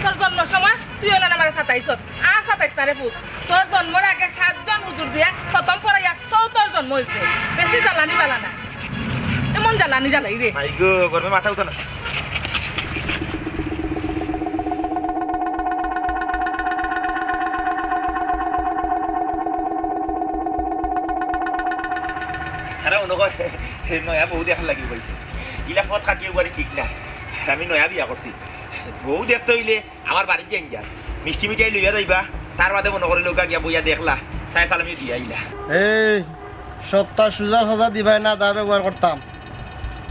তোর জন্মর সময় তুই অইলে আমারে সাতাইছত, আর সাতাইছ না রে পুত। তোর জন্মর আগে সাতজন হুজুর দিয়া খতম পড়াইয়া তো তোর জন্ম অইছে। বেশি জ্বালানি বালা না, এমন জ্বালানি জ্বালাই রে। মাই গো, গরমে মাথা উঠে না। তারা মনে কয় নয়া বউ দেখার লাগি বলছে। ইলা পথ কাটিয়ে বাড়ি ঠিক না। আমি নয়া বিয়া করছি। বউ দেখতে অইলে আমার বাড়িত যাইন গিয়া। মিষ্টি মিঠাই লইয়া যাইবা, তার বাদে মনে করি লোকা গিয়া বইয়া দেখলা, চাই সালামি দিয়া আইলা। এই, সত্তা সুজা সাজা দিবায় না, দা ব্যবহার করতাম।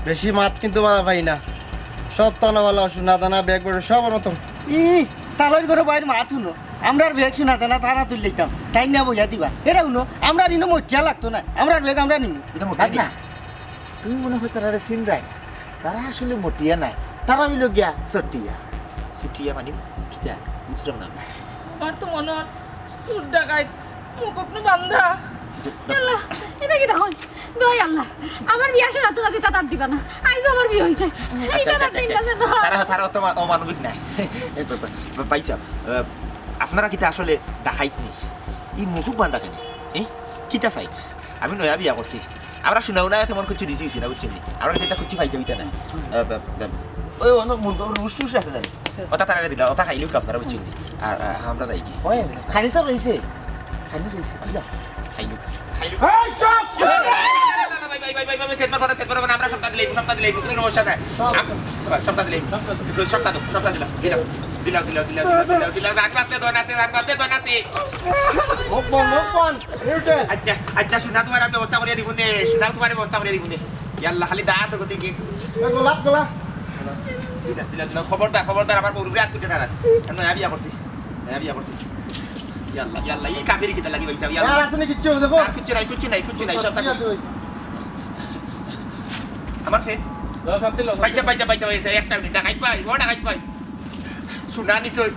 বেশি মাত কিন্তু বাড়া পাই না। সত্তা না বালা, সোনা দানা, ব্যাগ বড় সব অনতম। ই, তালইর ঘরো বাইর মাত হুনো। আমরার ব্যাগ সোনা দানা তারা তুলি লইতাম। তাই না বইয়া দিবা। এরা হুনো, আমরার ইনো মটিয়া লাগতো না। আমরার ব্যাগ আমরা নিমু। এটা মটিয়া না। তুমি মনে হয় তারারে চিনরায় না। তারা আসলে মটিয়া নায়, তারা অইলো গিয়া চটিয়া। চটিয়া মানে কিতা? বুঝলাম না। আমার তো মনে হয় চুর ডাকাইত, মুখ আপনি বান্ধা। আল্লাহ, এটা কিতা হয়? দোহাই আল্লাহ, আমার বিয়া শোনা তো তার দিবা না। আইজ আমার বিয়া হইছে। আচ্ছা, এইটা আচ্ছা, তার আচ্ছা, দিন আচ্ছা। বাজার না। তারা, তারা অত মা-, অমানবিক নায়। এ, বা-, বা-, বা-, ভাই সাহেব, আহ, আপনারা কিতা আসলে ডাকাইত নি? এই মুখ বান্ধা কেনে? এ? কিতা চাই? আমি নয়া বিয়া করছি। আমরা শুনাও না, তেমন কিছু দিছি, দিছি না, বুঝছেন নি? আমরা সেটা কিছু পাইতে হইতে না। আহ, বা-, বা-, ওই অন্য মুরগা, রুস টুস আছে জানি। ওটা তারা দিলা, ওটা খাইলেও কাপ করা, বুঝছেন নি? আর, আহ, আমরা যাই কি? ওই, খালি তো রইছে। খালি রইছে, দিলা। খাইলেও। এই, চুপ! ভাই, ভাই, ভাই, ভাই, ভাই, সেট মারবো না, সেট মারবো না, আমরা সবটা দিলাই, সবটা দিলাই, কোনো সমস্যা নাই। আম-, সবটা দিলাই। সবটা দাও, সবটা দিলাম। দিলাম, দিলাম, দিলাম, দিলাম, দিলাম, দিলাম। রান বাঁচতে দোয়া নাচে, রান বাঁচতে দোয়া নাচে। মুখ বন্ধ, মুখ বন্ধ। Mute। আচ্ছা, আচ্ছা, সোনা তোমার আমি ব্যবস্থা করিয়া দিব নে, সোনা তোমার ব্যবস্থা করিয়া দিব নে। ইয়াল্লা, খালি দা তো গতি কি? এ, গোলাপ, গোলাপ। দিলাম, দিলাম, দিলাম। খবরদার, খবরদার, আমার বউর উপরে হাত তুলতে না। আমি নয়া বিয়া করছি, নয়া বিয়া করছি। ইয়াল্লা, ইয়াল্লা, এই কাফের কিতা লাগি পাইছে, ইয়াল্লা। আর আছে না কিচ্ছু, দেখো। আর কিচ্ছু নাই, কিচ্ছু নাই, কিচ্ছু নাই, সব সত্যি আছে। আছে ভাই। আমার ফেন। লও, শান্তি লও, শান্তি পাইছে, লও। পাইছে, পাইছে, পাইছে, পাইছে, একটা মিনিট, ডাকাইত ভাই, ও ডাকাইত ভাই। শুনা নিছই।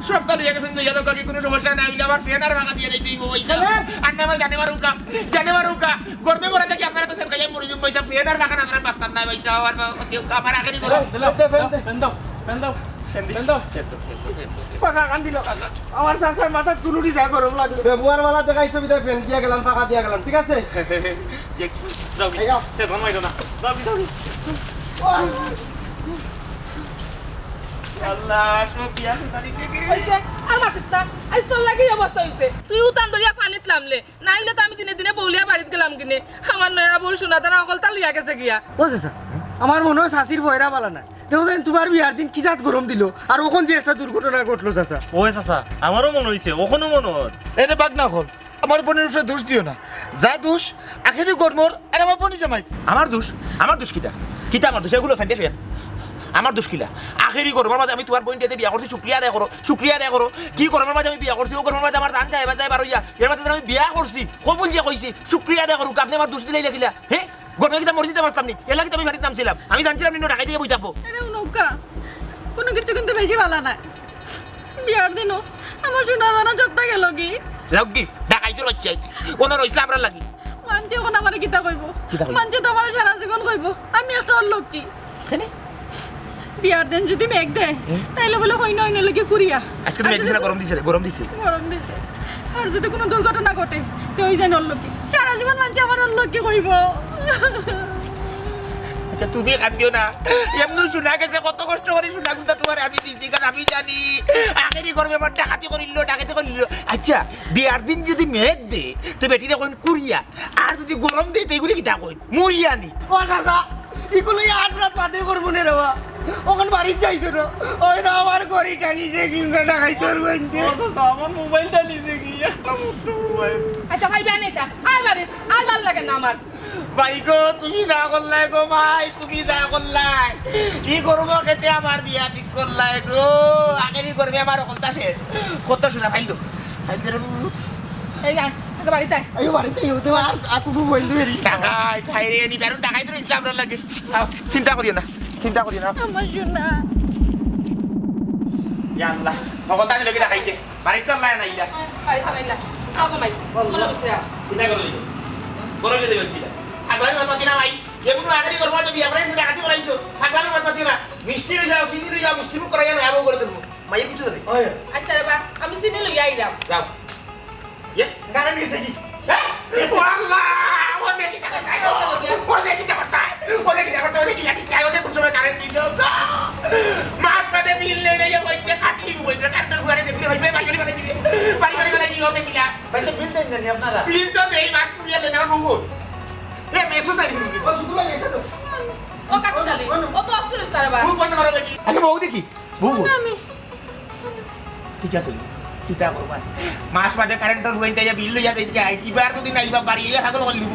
সবটা লইয়া গেছেন, লইয়া যাও, কাকি, কোনো সমস্যা নাই, অইলে আমার ফেন আর ভাঙা দিয়া যাইতে হইব, ওই যাও। হ্যাঁ? আর না ভাই, জানে মারুকা, জানে মারুকা। গরমে মরে থাকি, আপনারা তো সেন খাইয়া মরে যাবেন, পয়সা ফেন আর ভাঙা না, আপনারা বাঁচতাম না, পয়সা আমার, আমার আখেরি করো। দাও, দাও, দাও, ফেন দাও, ফেন দাও। ফেন দি। ফেন দাও। ফেন দাও, ফেন দাও, ফেন দাও, ফেন দাও। পাকা কান দিল, কাকা। আমার চাচার মাথা তুলুরি যা গরম লাগলো। ব্যবহার বালা দেখাইছো বিদায় ফেন দিয়া গেলাম, পাকা দিয়া গেলাম, ঠিক আছে? দেখছি। যাও, এই যাও। সে ধর্ম হইল না। যাও, যাও। আল্লাহ, সব বিয়া সুতারি কে কে? হইছে, আর মাতিস না। আজ তোর লাগি অবস্থা হইছে। তুই উতান ধরিয়া পানিত লামলে। নাইলে তো আমি দিনে দিনে বউলিয়া বাড়িত গেলাম কিনে। আমার নয়া বউর সোনা দানা অকলতা লইয়া গেছে গিয়া। ও চাচা, আমার মনে হয় চাচির পয়রা বালা না। দেখো যেন তোমার বিয়ার দিন কি জাত গরম দিল, আর অখন যে একটা দুর্ঘটনা ঘটলো চাচা। ওই চাচা, আমারও মনে হইছে, অখনও মনে হয়। এরে বাদ না হল, আমার বোনের উপরে দোষ দিও না। যা দোষ, আখেরি গরমর আর আমার বোনই জামাই। আমার দোষ? আমার দোষ কিতা? কিতা আমার দোষ? এগুলো ফেন্টে ফেন। আমার দোষ কিলা? আখেরি গরমর মাঝে আমি তোমার বোন দিতে বিয়া করছি, শুক্রিয়া আদায় করো, শুক্রিয়া আদায় করো। কি গরমর মাঝে আমি বিয়া করছি, ও গরমর মাঝে আমার জান যায়, যায় বারো ইয়া। এর মাঝে আমি বিয়া করছি, কবুল যে কইছি, শুক্রিয়া আদায় করুক। আপনি আমার দোষ দিলাই লাগিলা, হ্যাঁ? গরমে কিতা মরি দিতে পারতাম নি? এর লাগি তো আমি বাড়িত নামছিলাম। আমি জানছিলাম নি, ডাকাই দিয়ে বই থাকবো। আরে, ও নৌকা। কোনো কিছু কিন্তু বেশি ভালা না। বিয়ার দিনও আমার সোনা দানা সবটা গেল কি? যাও কি? ডাকাইতে রইছে। কোন রইছে আমরা লাগি? মানষে অখন আমারে কিতা কইবো? কিতা কইবো? মানষে তো আমারে সারা জীবন কইবো আমি একটা অলক্ষী। কেনে? বিয়ার দিন যদি মেঘ দেয়, হুম। তাইলে বলে হইন হইন লাগি কুরিয়া। আজকে তো আর মেঘ যদি দিছে না, গরম দিছে রে, গরম দিছে। গরম দিছে। আর যদি কোনো দুর্ঘটনা ঘটে, তে ওই যেন অলক্ষী। সারা জীবন মানষে আমার অলক্ষী কইবো। আচ্ছা, তুমি কান্দিও না। এমনি শোনা গেছে কত কষ্ট করি শোনা গুনতা তোমার আমি দিছি, কারণ আমি জানি আগেরই গরমে আমার ডাকাতি করিল, ডাকাতি করিল। আচ্ছা, বিয়ার দিন যদি মেঘ দে, তে বেটিরে কইন কুরিয়া, আর যদি গরম দে, তে এগুলি কিতা কইন? মুইয়ানি। ও চাচা, ইগুলো আট রাত বাদে করবো নে রে বা। অখন বাড়িত যাইতো না। ওই তো আমার ঘড়িটা নিছে, চিন্তা দেখাইতো আর বলতে। ও চাচা, আমার মোবাইলটা নিছে কি? একটা মুঠো মোবাইল। আচ্ছা ভাই, বেন এটা, আর বাড়িত, আর ভালা লাগে না আমার। ভাই গো, তুমি যা করলায় গো ভাই, তুমি যা করলায়। কি করবো খেতে আমার বিয়া ঠিক করলায় গো। আগেরই করবে আমার অকলতা শেষ। কত শোনা ফাইল দো। ফাইল দে রে বাবু। এই যা, আগে বাড়িত আয়। আইও বাড়িত আইও, তো আর, আর কুকু বইল দে রে। টাকাই, খাই রে, নি বেরুন টাকাই তো ইসলাম রে লাগে। আও, চিন্তা করিও না, চিন্তা করিও না। আমার সোনা। ইয়া আল্লাহ, অকলতা নিলে কি টাকাই দে? বাড়িত আল্লাহ না ইলা। বাড়িত আল্লাহ। আও গো মাই, চলো ভিতরে আও। চিন্তা করো দিও। বড় হয়ে যাবে কিলা। আর ভাই বাবা কিনা ভাই, এগুলো আগেরই করবো, যদি আমরা একটু ডাকাতি করাইছো, থাকলাম বাবা কিনা। মিষ্টি লই যাও, চিনি লই যাও, মিষ্টি মুখ করাইয়া না, আবু করে দেবো। মাইয়ে কিছু দেবে। ওই। আচ্ছা রে বা, আমি চিনি লইয়া আইলাম। যাও। এ, কারেন্ট গেছে কি? হ্যাঁ? ও আল্লাহ, ও দেখি দেখো তাই, ও দেখি দেখো তাই, ও দেখি দেখো তাই, ও দেখি দেখো তাই, ও দেখি দেখো তাই, ও দেখি দেখো তাই। মাস বাদে বিল নেই রে, ওই যে কাটলি, ওই যে কারেন্টের ফুয়ারে দেখলে, ভাই, ভাই, বাড়ি, বাড়ি, বাড়ি, বাড়ি, বাড়ি, বাড়ি, বাড়ি, বাড়ি, বাড়ি, বাড়ি, বাড়ি, বাড়ি। ভাই, সব বিল দেন জানি আপনারা? বিল তো দেই, মাস পুড়িয়া লেন, আমার বউ। এ, মেসো জানি, ও শুধু ভাই, মেসো তো। ও কাকু শালি, ও তো অস্ত্র ইস্তারা বা। বউ বন্ধ করো দেখি। আগে বউ দেখি, বউ বউ। আমি ঠিক আছে, কিতা করবা? মাস বাদে কারেন্টর ফুয়াইন্তে আইয়া বিল লইয়া যাইতে আই, এবার যদি না আইবা বাড়ি, ইয়া পাগল করি দিব।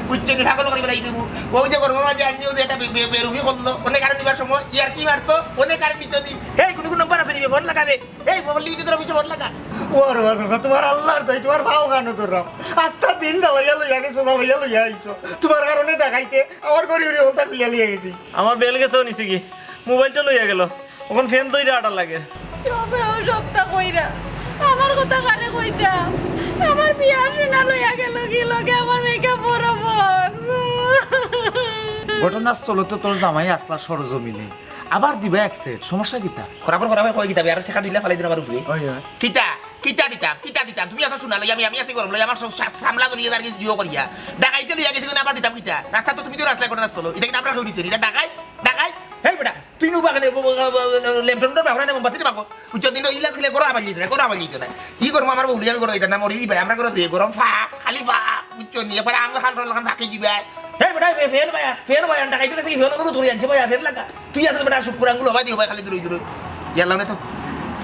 বুঝছো নি, পাগল করি বেলাই দিব। বউ যে করবো মাঝে আনিও যে এটা বে-, বে-, বেরুমি করলো, অনেক কারেন্ট দিবার সময়, ইয়ার কি মারতো, অনেক কারেন্ট দিত নি। এই, কোনো কোনো নম্বর আছে নি, ফোন লাগাবে। এই, মোবাইল লিখে তোর অফিসে ফোন লাগা। ও রে বাবা, চাচা, তোমার আল্লাহর দোহাই, তোমার পাও কানো ধরলাম। আস্তা দিন জ্বালাইয়া লইয়া গেছো, জ্বালাইয়া লইয়া আইছো। তোমার কারণে ডাকাইতে আমার ঘড়ি ঘড়ি হলতা খুলিয়া লইয়া গেছি। আমার বেল গেছেও নিছে কি? মোবাইলটা লইয়া গেল। অখন ফ্যান তো এটা আটার লাগে। সবেও সবটা কইরা। আমার কথা কারে কইতাম? আমার বিয়ার সোনা লইয়া গেল কি লগে আমার মেকআপ বড় বক্স। ঘটনাস্থলে তো তোর জামাই আসলা সরজমিনে। আবার দিবা এক সেট, সমস্যা কিতা? খরাখর খরাখর কয় কিতা বে? আর ঠেকা দিলে ফালাই দিন আমার উপরে। ওই, ওই। কিতা? কিতা দিতাম? কিতা দিতাম? তুমি আছো সোনা লই, আমি, আমি আছি গরম লই, আমার সব সা-, সামলা ধরিয়া তার জিও করিয়া। ডাকাইতে লইয়া গেছি, আবার দিতাম কিতা? রাস্তা তো তুমি তো রাস্তায় ঘটনাস্থল। এটা কিতা আমরা হইছে? এটা ডাকাই? ডাকাই? হেই বেটা, তুই নুবা কেনে? ব-, ব-, ব-, ব-, ল্যাম্পটনটা বাহরে না মোমবাতিটা বাহো। উচ্চ দিন ইলা খুলে গরো আবার যেতে না, গরো আবার যেতে না। কি করবো আমার বউলি আমি গরো দিতাম না, মরি ভাই, আমরা গরো দিয়ে গরম ফাঁক, খালি ফাঁক, বুঝছো নি? এবার আমরা খাল রোল খান ফাঁকি দিবাই। হেই বেটা, ফে-, ফেল ভাইয়া, ফেল ভাইয়া, ডাকাইতে গেছে কি ফেল গরো ধরে আনছে ভাইয়া, ফেল লাগা। তুই আসলে বেটা শুক্কুর আঙ্গুল হবাই দিও ভাই, খালি দূরে দূরে। ইয়াল্লা না তো?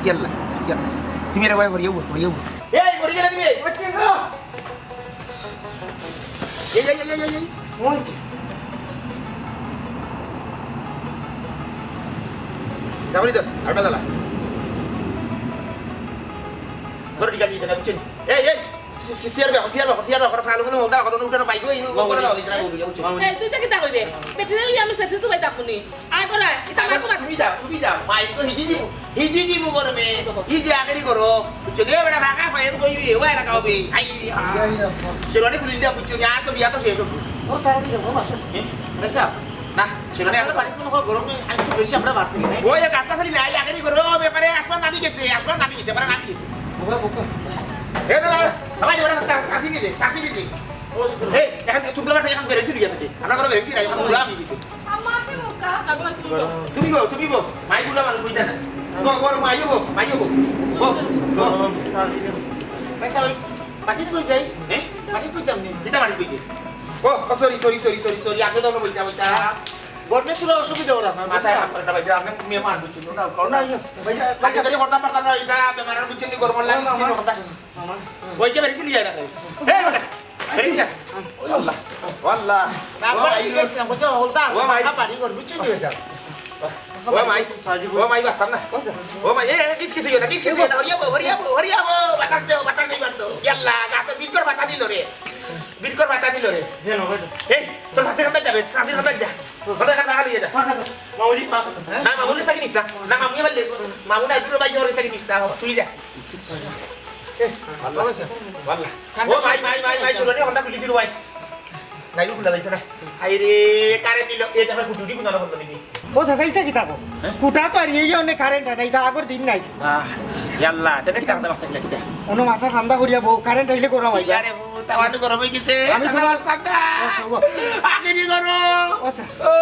ইয়াল্লা, ইয়াল্লা। তুমি এরা ভাই হরিয়াবো, হরিয়াবো। এই, মরি গেলে তুমি। এই, এই, এই, এই, এই, এই। ওই যে। যাবনি তো, আটা দালা। বড় ঠিক আছে, এটা বুঝছেন? এই, এই, সি-, সি-, সিয়ার ব্যাপার, সিয়ার ব্যাপার, সিয়ার ব্যাপার, ফালু ফালু হলদা, হলদা উঠানো বাইক, ওই, ওই, করে দাও, এটা বলবি, বুঝছো? এই, তুই তো কিতা কইবে? পেট্রোল আমি সেক্সি তো ভাই তাকুনি। আয় করে, ইতা মাই তো তুমি যাও, তুমি যাও। মাই তো হিজি দিমু, হিজি দিমু গরমে। হিজি আগেরি গরম। চলে বেটা, রাখা পাই, আমি কইবি, ও এলাকা হবে। আই রে, হা। চলো, অনেক খুলি দিয়া বুঝছো, আর তো বিয়া তো শেষ হবো। ও, তারা কি গরম আসো? এ, আচ্ছা, না, চলো, না, আমরা বাড়িতে কোনো গরম নেই, আর একটু বেশি আমরা বাড়তে নেই। ওই, গাছ গাছালি নাই, আগেরি গরম, ব্যাপারে আসমান নামি গেছে, আসমান নামি গেছে, এবার নামি গেছে। বোকা, বোকা। এ, না, না, সবাই ওরা শাসি দিলে, শাসি দিলে। ও, শুক্র। এই, এখন তুমরা এখন বেরেছি দিয়ে আছে। আমরা কোনো বেরেছি নাই, এখন পুরা আমি দিছি। আম্মা, আপনি বোকা। তুমি বউ, তুমি বউ। মাই বুলা মানুষ বুঝতে না। বউ, বউ, মাই বউ, মাই বউ। বউ, বউ। পয়সা ওই বাকি কই যাই? হ্যাঁ? বাকি কই যামনি? কিতা বাড়ি কই যাই? ও, ও, sorry, sorry, sorry, sorry, sorry. আপনি তো বলতে, বলতে। গরমে তোরা অসুবিধা ওরা না, মাথায় বুঝলা? হাত করে না, ভাই, আপনি মেয়ে মান বুঝছেন না, কারণ না, ইয়ে, ভাই, বাকি করে হঠাৎ মাথা না, ইসা, বেমার বুঝছেন নি, গরম লাগে, না, না, বুঝছেন না, কথা। মামা। ওই যে বেরিয়ে চলে যায় না। এই বেটা, বেরিয়ে যা। ও আল্লাহ, ও আল্লাহ। না, ও আমার ভাই, ঠিক আছে, বুঝছো, হলতা আছে, ও ভাই। মাথা ভারী করে, বুঝছো নি? ও ভাই, ও ভাই, বাঁচতাম না। ও ভাই, এ, এ, কিস কিস হইও না, কিস কিস হইও না, হরিয়া বো, হরিয়া বো, হরিয়া বো, বাতাস দেও, বাতাস এই বান্ধব। ইয়াল্লা, গাছে বিটকর বাতা দিল রে। বিটকর বাতা দিল রে। এই, তোর সাথে কোথায় যাবে? সাথে কোথায় যা? ফাটা খাতা খালি এটা। মামুজি, মা-, না, মামুনি থাকি নিস না। না, মামুনি আবার লে-, মামুনি আইবো, ভাই, সবার থাকি নিস না, বাবা, তুই যা। এ, ভালো আছে? ভালো। ও ভাই, ভাই, ভাই, ভাই, শুনো নি, হন্ডা খুলিছি গো ভাই। নাই, খুলা যাইতো না। আই রে, কারেন্ট দিল। এই দেখো, কুটুরি কুনানো হলো নাকি? ও চাচা, ইটা কিতা কও? হ্যাঁ? কুটা পারি, এই যে অনেক কারেন্ট নাই, ইটা আগর দিন নাই। আহ, ইয়াল্লা, তেমনি কিতা কথা বার্তা কিলা কিতা? অনো মাথা ঠান্ডা করিয়া বউ, কারেন্ট আইলে গরম অইবা। ইয়ারে বউ, তাওয়ানো গরম অই গেছে। আমি তোমার ঠান্ডা। ও, শুভ। আগে কি করো? ও, আচ্ছা। ও।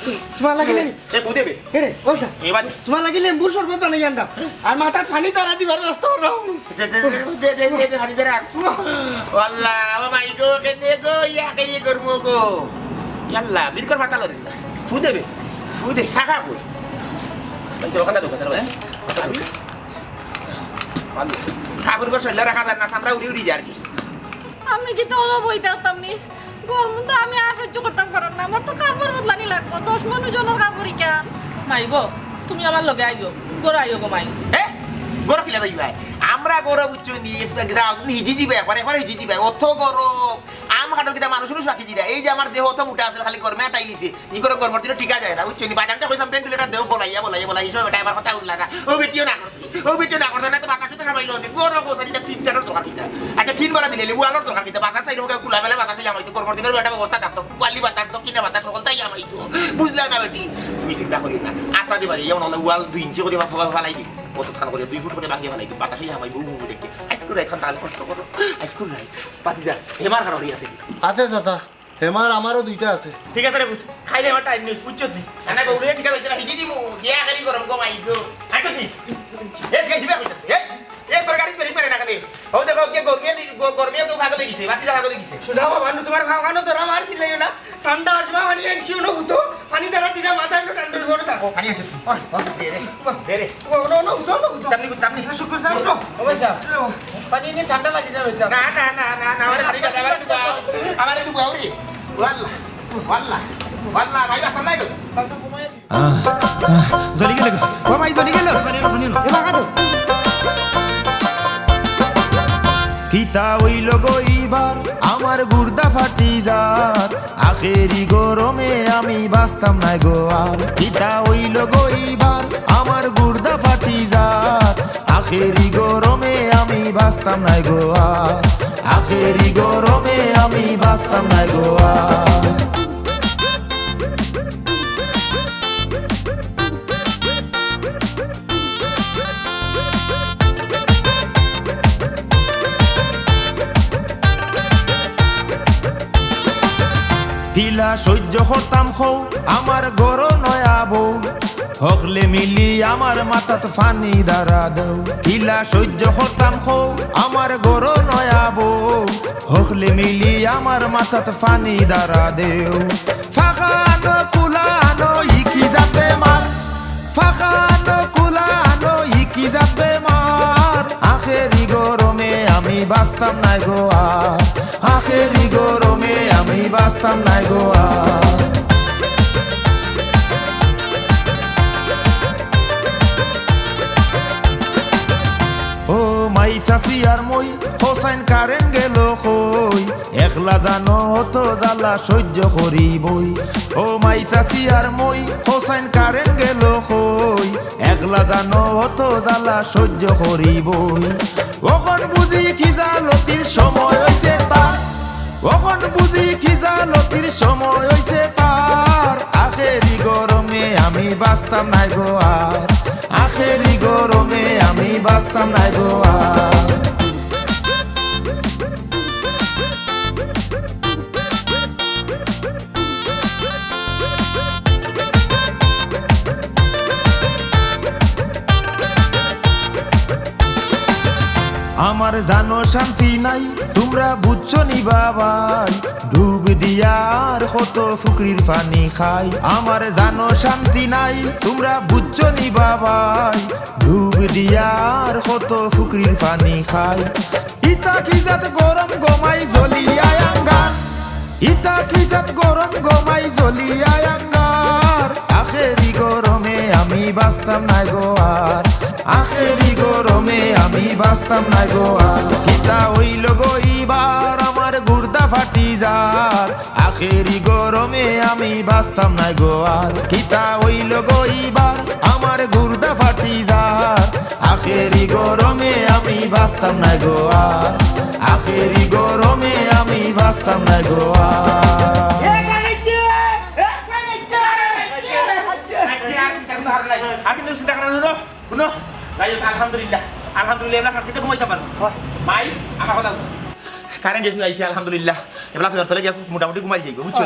এ, তোমার লাগি লেম-, এ, বউ দেবে। এ রে, ও আচ্ছা। এবার তোমার লাগি লেম্বুর শরবত বানাই আনলাম। আর মাথাত পানি তারা দিবার ব্যবস্থা করলাম। দে, দে, দে, দে, দে, দে, দে, দে, দে, রাখ। ও আল্লাহ, ও মাই গো, কেনে গো, ইয়া কেনে করবো গো? ইয়াল্লা, বিরকর ফাটা লড়ি। ফু দেবে, ফু দে, খা, খা, কই? এই যে ওখানে দোকান, হ্যাঁ? আমি? আমি? ঠাকুর ঘর সইলা রাখা যায় না, আমরা উড়ি উড়ি যার কি? আমি কিতা অনো বই থাকতাম নি? গরম তো আমি আর সহ্য করতাম পারাম না, আমার তো কাপড় বদলানি লাগবো, দশ মানুষজনর কাপড় ইখান। মাই গো, তুমি আমার লগে আইও, ঘরো আইও গো মাই। এ? ঘরো কিলা যাইবায়? আমরা ঘরো বুঝছো নি, যাও, তুমি হিজি দিবায়, একবার, একবার হিজি দিবায়, অত গরম। আম খাটো কিতা মানুষ উনুষ রাখি দিরা। এই যে আমার দেহ অত মোটা আছে, খালি গরমে আটাই দিছে। ই করে গরমর দিনে টিকা যায় না, বুঝছো নি? বাজানটা কইলাম, ভেন্টিলেটর দেও, বলাইয়া, বলাইয়া, বলাইয়া, এই সময় বেটা আমার কথা হুনলা না। ও বেটিও না করছে, ও বেটিও না করছে, না তো বাতাস তো সামাইলো অনেক। বড় গোসারিটা তিন চারটার দরকার কিতা? আচ্ছা, তিন বারা দিলে, লেবু আলোর দরকার কিতা? বাতাস সাইড হোক, কুলা মেলা বাতাসে জামাইতো, গরমর দিনের বেটা ব্যবস্থা থাকতো, কুয়ালি বাতাস, দক্ষিণে বাতাস, সকলটাই জামাইতো। বুঝলা না বেটি? তুমি চিন্তা করিও না। আত্রা দিবা, যেমন হলে ওয়াল দুই ইঞ্চি করে বা ফালাই দিবি। কত থান করে দুই ফুট করে ভাঙিয়ে ফালাই দিবি। বাতাসে জামাইবো, উমু দেখে। আইসকুল রাইত খান তাহলে কষ্ট করো। আইসকুল রাইত। পাতি যা, হেমার কারণে আছে। আতে দাদা। হেমার আমারও দুইটা আছে। ঠিক আছে রে, বুঝ। খাইলে আমার টাইম নেই, বুঝছো তুই? না, না, গৌরে ঠিক আছে, হিজি দিমু। গিয়া খালি গরম কম আইতো। আইতো নি? এ, ঠিক আছে, দিবা কইতাছে। এ, এ, তোর গাড়ি বেরিয়ে বেরে না কেন? ও দেখো, কে গরমে দি-, গ-, গরমে তো ভাগলে গেছে, বাতি ভাগলে গেছে। শোনা বাবা, নু তোমার ভাগ আনো, তোরা আমার সিলাইও না। ঠান্ডা আজমা পানি আনছি, অনো হুতো। পানি দ্বারা দিলে মাথা একটু ঠান্ডা হইবো, অনো থাকো। পানি আনছো তুই? ওই, ওই, দে রে, দে রে। ও, অনো, অনো হুতো, অনো হুতো। তামনি, তামনি। শুকুর সাহেব, অনো। ও ভাই সাহেব, পানি এনে ঠান্ডা লাগি যাবে সাহেব। না, না, না, না, না, আমারে পানি খাইতে, আমারে ডুবাও। আমারে ডুবাও রে। ওয়াল্লা, ওয়াল্লা, ওয়াল্লা, ভাই, বাসন নাই গো। আহ, আহ, জ্বলি গেল গো। ও মাই, জ্বলি গেল। এ বাগা তো। কিতা অইল গো ইবার, আমার গুর্দা ফাটি যার। আখেরি গরমে আমি বাঁচতাম নায় গো আর। কিতা অইল গো ইবার, আমার গুর্দা ফাটি যার। আখেরি গরমে আমি বাঁচতাম নায় গো আর। আখেরি গরমে আমি বাঁচতাম নায় গো আর। কিলা সহ্য করতাম কও, আমার ঘরো নয়া বউ। হকলে মিলি আমার মাথাত পানি ঢালা দেও। কিলা সহ্য করতাম কও, আমার ঘরো নয়া বউ। হকলে মিলি আমার মাথাত পানি ঢালা দেও। ফাঁকানো কুলানো ইকি যাবে মার। ফাঁকানো কুলানো ইকি যাবে মার। আখেরি গরমে আমি বাঁচতাম নায় গো আর। আখেরি গরমে আমি বাঁচতাম নায় গো আর। ও মাই চাচি আর মই, হোসাইন কারেন্ট গেল কই? একলা জানো অত জ্বালা সহ্য করি বই। ও মাই চাচি আর মই, হোসাইন কারেন্ট গেল কই? একলা জানো অত জ্বালা সহ্য করি বই। অখন বুঝি খিজালতির সময় অইছে তার। অখন বুঝি খিজালতির সময় অইছে তার। আখেরি গরমে আমি বাঁচতাম নায় গো আর। আখেরি গরমে আমি বাঁচতাম নায় গো আর। আমার জানো শান্তি নাই, তুমরা বুঝছো নি বাবাই। ডুব দিয়া আর কত ফুকরির পানি খাই। আমার জানো শান্তি নাই, তুমরা বুঝছো নি বাবাই। ডুব দিয়া আর কত ফুকরির পানি খাই। ইতা কি জাত গরম গো মাই জ্বলিয়া আঙ্গার। ইতা কি জাত গরম গো মাই জ্বলিয়া আঙ্গার। আখেরি গরমে আমি বাঁচতাম নায় গো আর। আখেরি গরমে আমি বাঁচতাম নায় গো আর। কিতা অইল গো ইবার, আমার গুর্দা ফাটি যার। আখেরি গরমে আমি বাঁচতাম না গো আর, কিতা অইল গো ইবার, আমার গুর্দা ফাটি যার। আখেরি গরমে আমি বাঁচতাম না গো আর, আখেরি গরমে আমি বাঁচতাম না গো আর। আর কিন্তু চিন্তা করা হলো, শুনো, যাই হোক, আলহামদুলিল্লাহ, আলহামদুলিল্লাহ, আমরা শান্তিতে ঘুমাইতে পারবো। মাই, আমার কথা শুনো। কারেন্ট যেহেতু আইছে, আলহামদুলিল্লাহ, এবার ফ্যানের তলে গিয়া মোটামুটি ঘুমাই যাইবো, বুঝছো?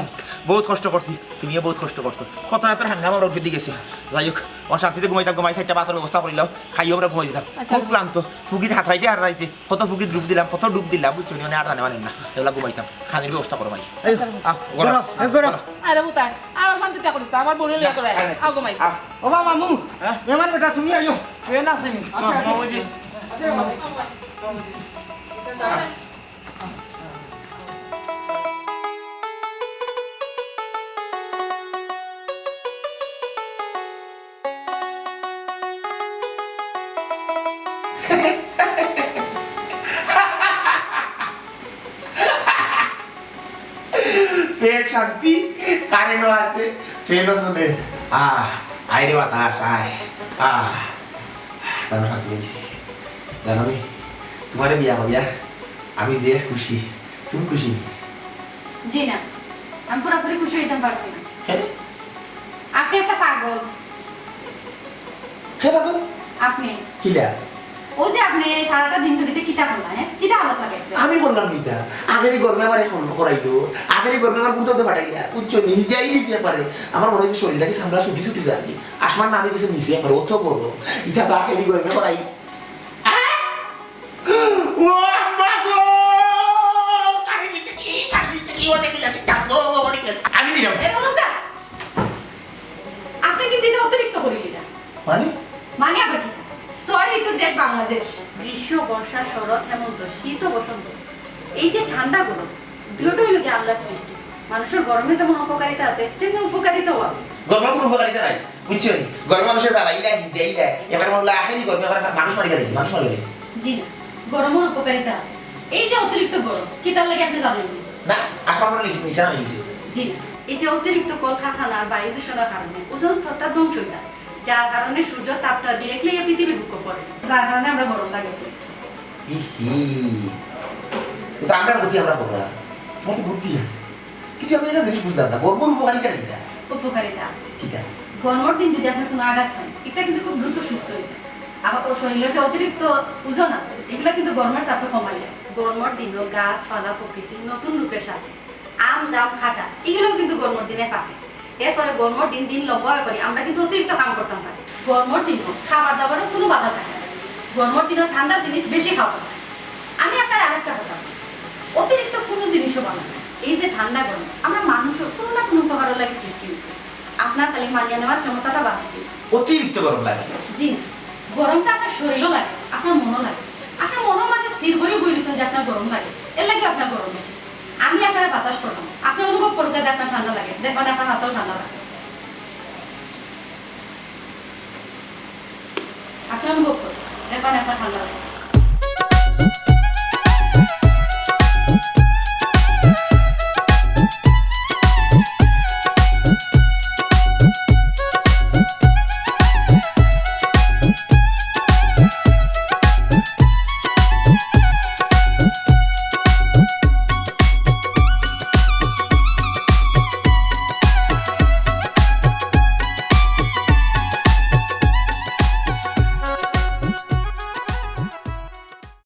বহুত কষ্ট করছি, তুমিও বহুত কষ্ট করছো, কত রাতের হাঙ্গামা আমরা উঠে দিয়ে গেছি। যাই হোক, আমার শান্তিতে ঘুমাইতাম, ঘুমাই চারটা ভাতর ব্যবস্থা করিলাও, খাইও আমরা ঘুমাই দিতাম। আচ্ছা। খুব ক্লান্ত, ফুগির হাত রাইতে আর রাইতে কত ফুগির ডুব দিলাম, কত ডুব দিলাম, বুঝছো নি? মানে আর জানে মানে না, এগুলা ঘুমাইতাম, খানির ব্যবস্থা করো ভাই। এই, আহ, গরম, গরম, এই গরম। গরম। আরে উতাই, আর শান্তিতে করিস না, আমার বোনের লিয়া তোরা, আহ, আও ঘুমাই। আহ। ও বা মামু, হ্যাঁ? মেহমান বেটা, তুমি আইও। ফ্যান আছে নি? আচ্ছা, আচ্ছা। মামুজি। আচ্ছা, মামু। পেট শান্তি, কারেন্টও আছে, ফ্যানও চলে। আহ, আইরে বাতাস, আয়। আহ, জানো শান্তি পাইছি। জানো নি, তোমারে বিয়া করিয়া আমি যে খুশি, তুমি খুশি নি? জি না, আমি পুরাপুরি খুশি হইতাম পারছি না। কেন? আপনি একটা পাগল। হে পাগল? আপনি। কিলা? ও যে আপনি সারাটা দিন ধরে কিতা করলা, হ্যাঁ? কিতা হালত লাগাইছে? আমি করলাম কিতা? আগেরই গরমে আমার এখন করাইলো, আগেরই গরমে আমার বুদ্ধ ফাটাইলা, উচ্চ নিজ যাই নিজ ব্যাপারে। আমার মনে হচ্ছে শরীরটা কি সামলা ছুটি ছুটি যার কি? আসমান না আমি কিছু নিচে একবার অত গরম। ইটা তো আগেরই গরমে করাই। আহ! ও আম্মা গো! কারে নিচে কি? কারে নিচে কি? ও দেখি না, কিতা গো, ও দেখি না। আমি দিলাম। এ, বলো কা? আপনি কিন্তু এটা অতিরিক্ত করিলেন না। মানে? মানে আবার কি? ছয় ঋতুর দেশ বাংলাদেশ। গ্রীষ্ম, বর্ষা, শরৎ, হেমন্ত, শীত ও বসন্ত। এই যে ঠান্ডা গরম, দুটোই হলো কি আল্লাহর সৃষ্টি। মানুষের গরমে যেমন অপকারিতা আছে, তেমনি উপকারিতাও আছে। গরমে কোনো উপকারিতা নাই, বুঝছো নি? গরমে মানুষে জ্বালাইলা, হিজাইলা, এবার মনে হলো আখেরি গরমে আবার মানুষ মারি গেলে, মানুষ মারি গেলে। জি না, গরমের উপকারিতা আছে। এই যে অতিরিক্ত গরম, কিতার লাগি আপনি জানেন না? না, আসলে আমরা নিচে, নিচে নামি গেছি। জি না, এই যে অতিরিক্ত কলকারখানা আর বায়ু দূষণের কারণে ওজোন স্তরটা ধ্বংস হয়ে যায়, যার কারণে সূর্য তাপটা directly এই পৃথিবীর বুকে পড়ে, যার কারণে আমরা গরম লাগে। ইহি, তো, তো আমরা বুদ্ধি আমরা করলাম, তোমার তো বুদ্ধি আছে, কিন্তু আমি একটা জিনিস বুঝলাম না, গরমর উপকারিতা কিতা? উপকারিতা আছে। কিতা? গরমর দিন যদি আপনি কোনো আঘাত পান, এটা কিন্তু খুব দ্রুত সুস্থ হয়ে যায়। আবার ও শরীরের যে অতিরিক্ত ওজন আছে, এগুলা কিন্তু গরমের তাপে কমাই যায়। গরমর দিনও গাছপালা প্রকৃতি নতুন রূপে সাজে। আম, জাম, খাটা, এগুলোও কিন্তু গরমর দিনে পাকে। এরপরে গরমর দিন দিন লম্বা হয়ে পড়ে, আমরা কিন্তু অতিরিক্ত কাম করতাম পারি। গরমর দিনও খাবার দাবারও কোনো বাধা থাকে না। গরমর দিনও ঠান্ডা জিনিস বেশি খাওয়া যায়। আমি আপনার আরেকটা কথা বলি, অতিরিক্ত কোনো জিনিসও ভালো না। এই যে ঠান্ডা গরম, আমরা মানুষের কোনো না কোনো উপকারের লাগি সৃষ্টি হয়েছে। আপনার খালি মানিয়ে নেওয়ার ক্ষমতাটা বাড়াতে। অতিরিক্ত গরম লাগে? জি না, গরমটা আপনার শরীরও লাগে, আপনার মনও লাগে। আপনার মনের মাঝে স্থির করে বই রয়েছেন যে আপনার গরম লাগে, এর লাগি আপনার গরম বেশি। আমি আপনার বাতাস করলাম, আপনি অনুভব করুন যে আপনার ঠান্ডা লাগে, দেখবেন আপনার হাতেও ঠান্ডা লাগে। আপনি অনুভব করুন, দেখবেন আপনার ঠান্ডা লাগে।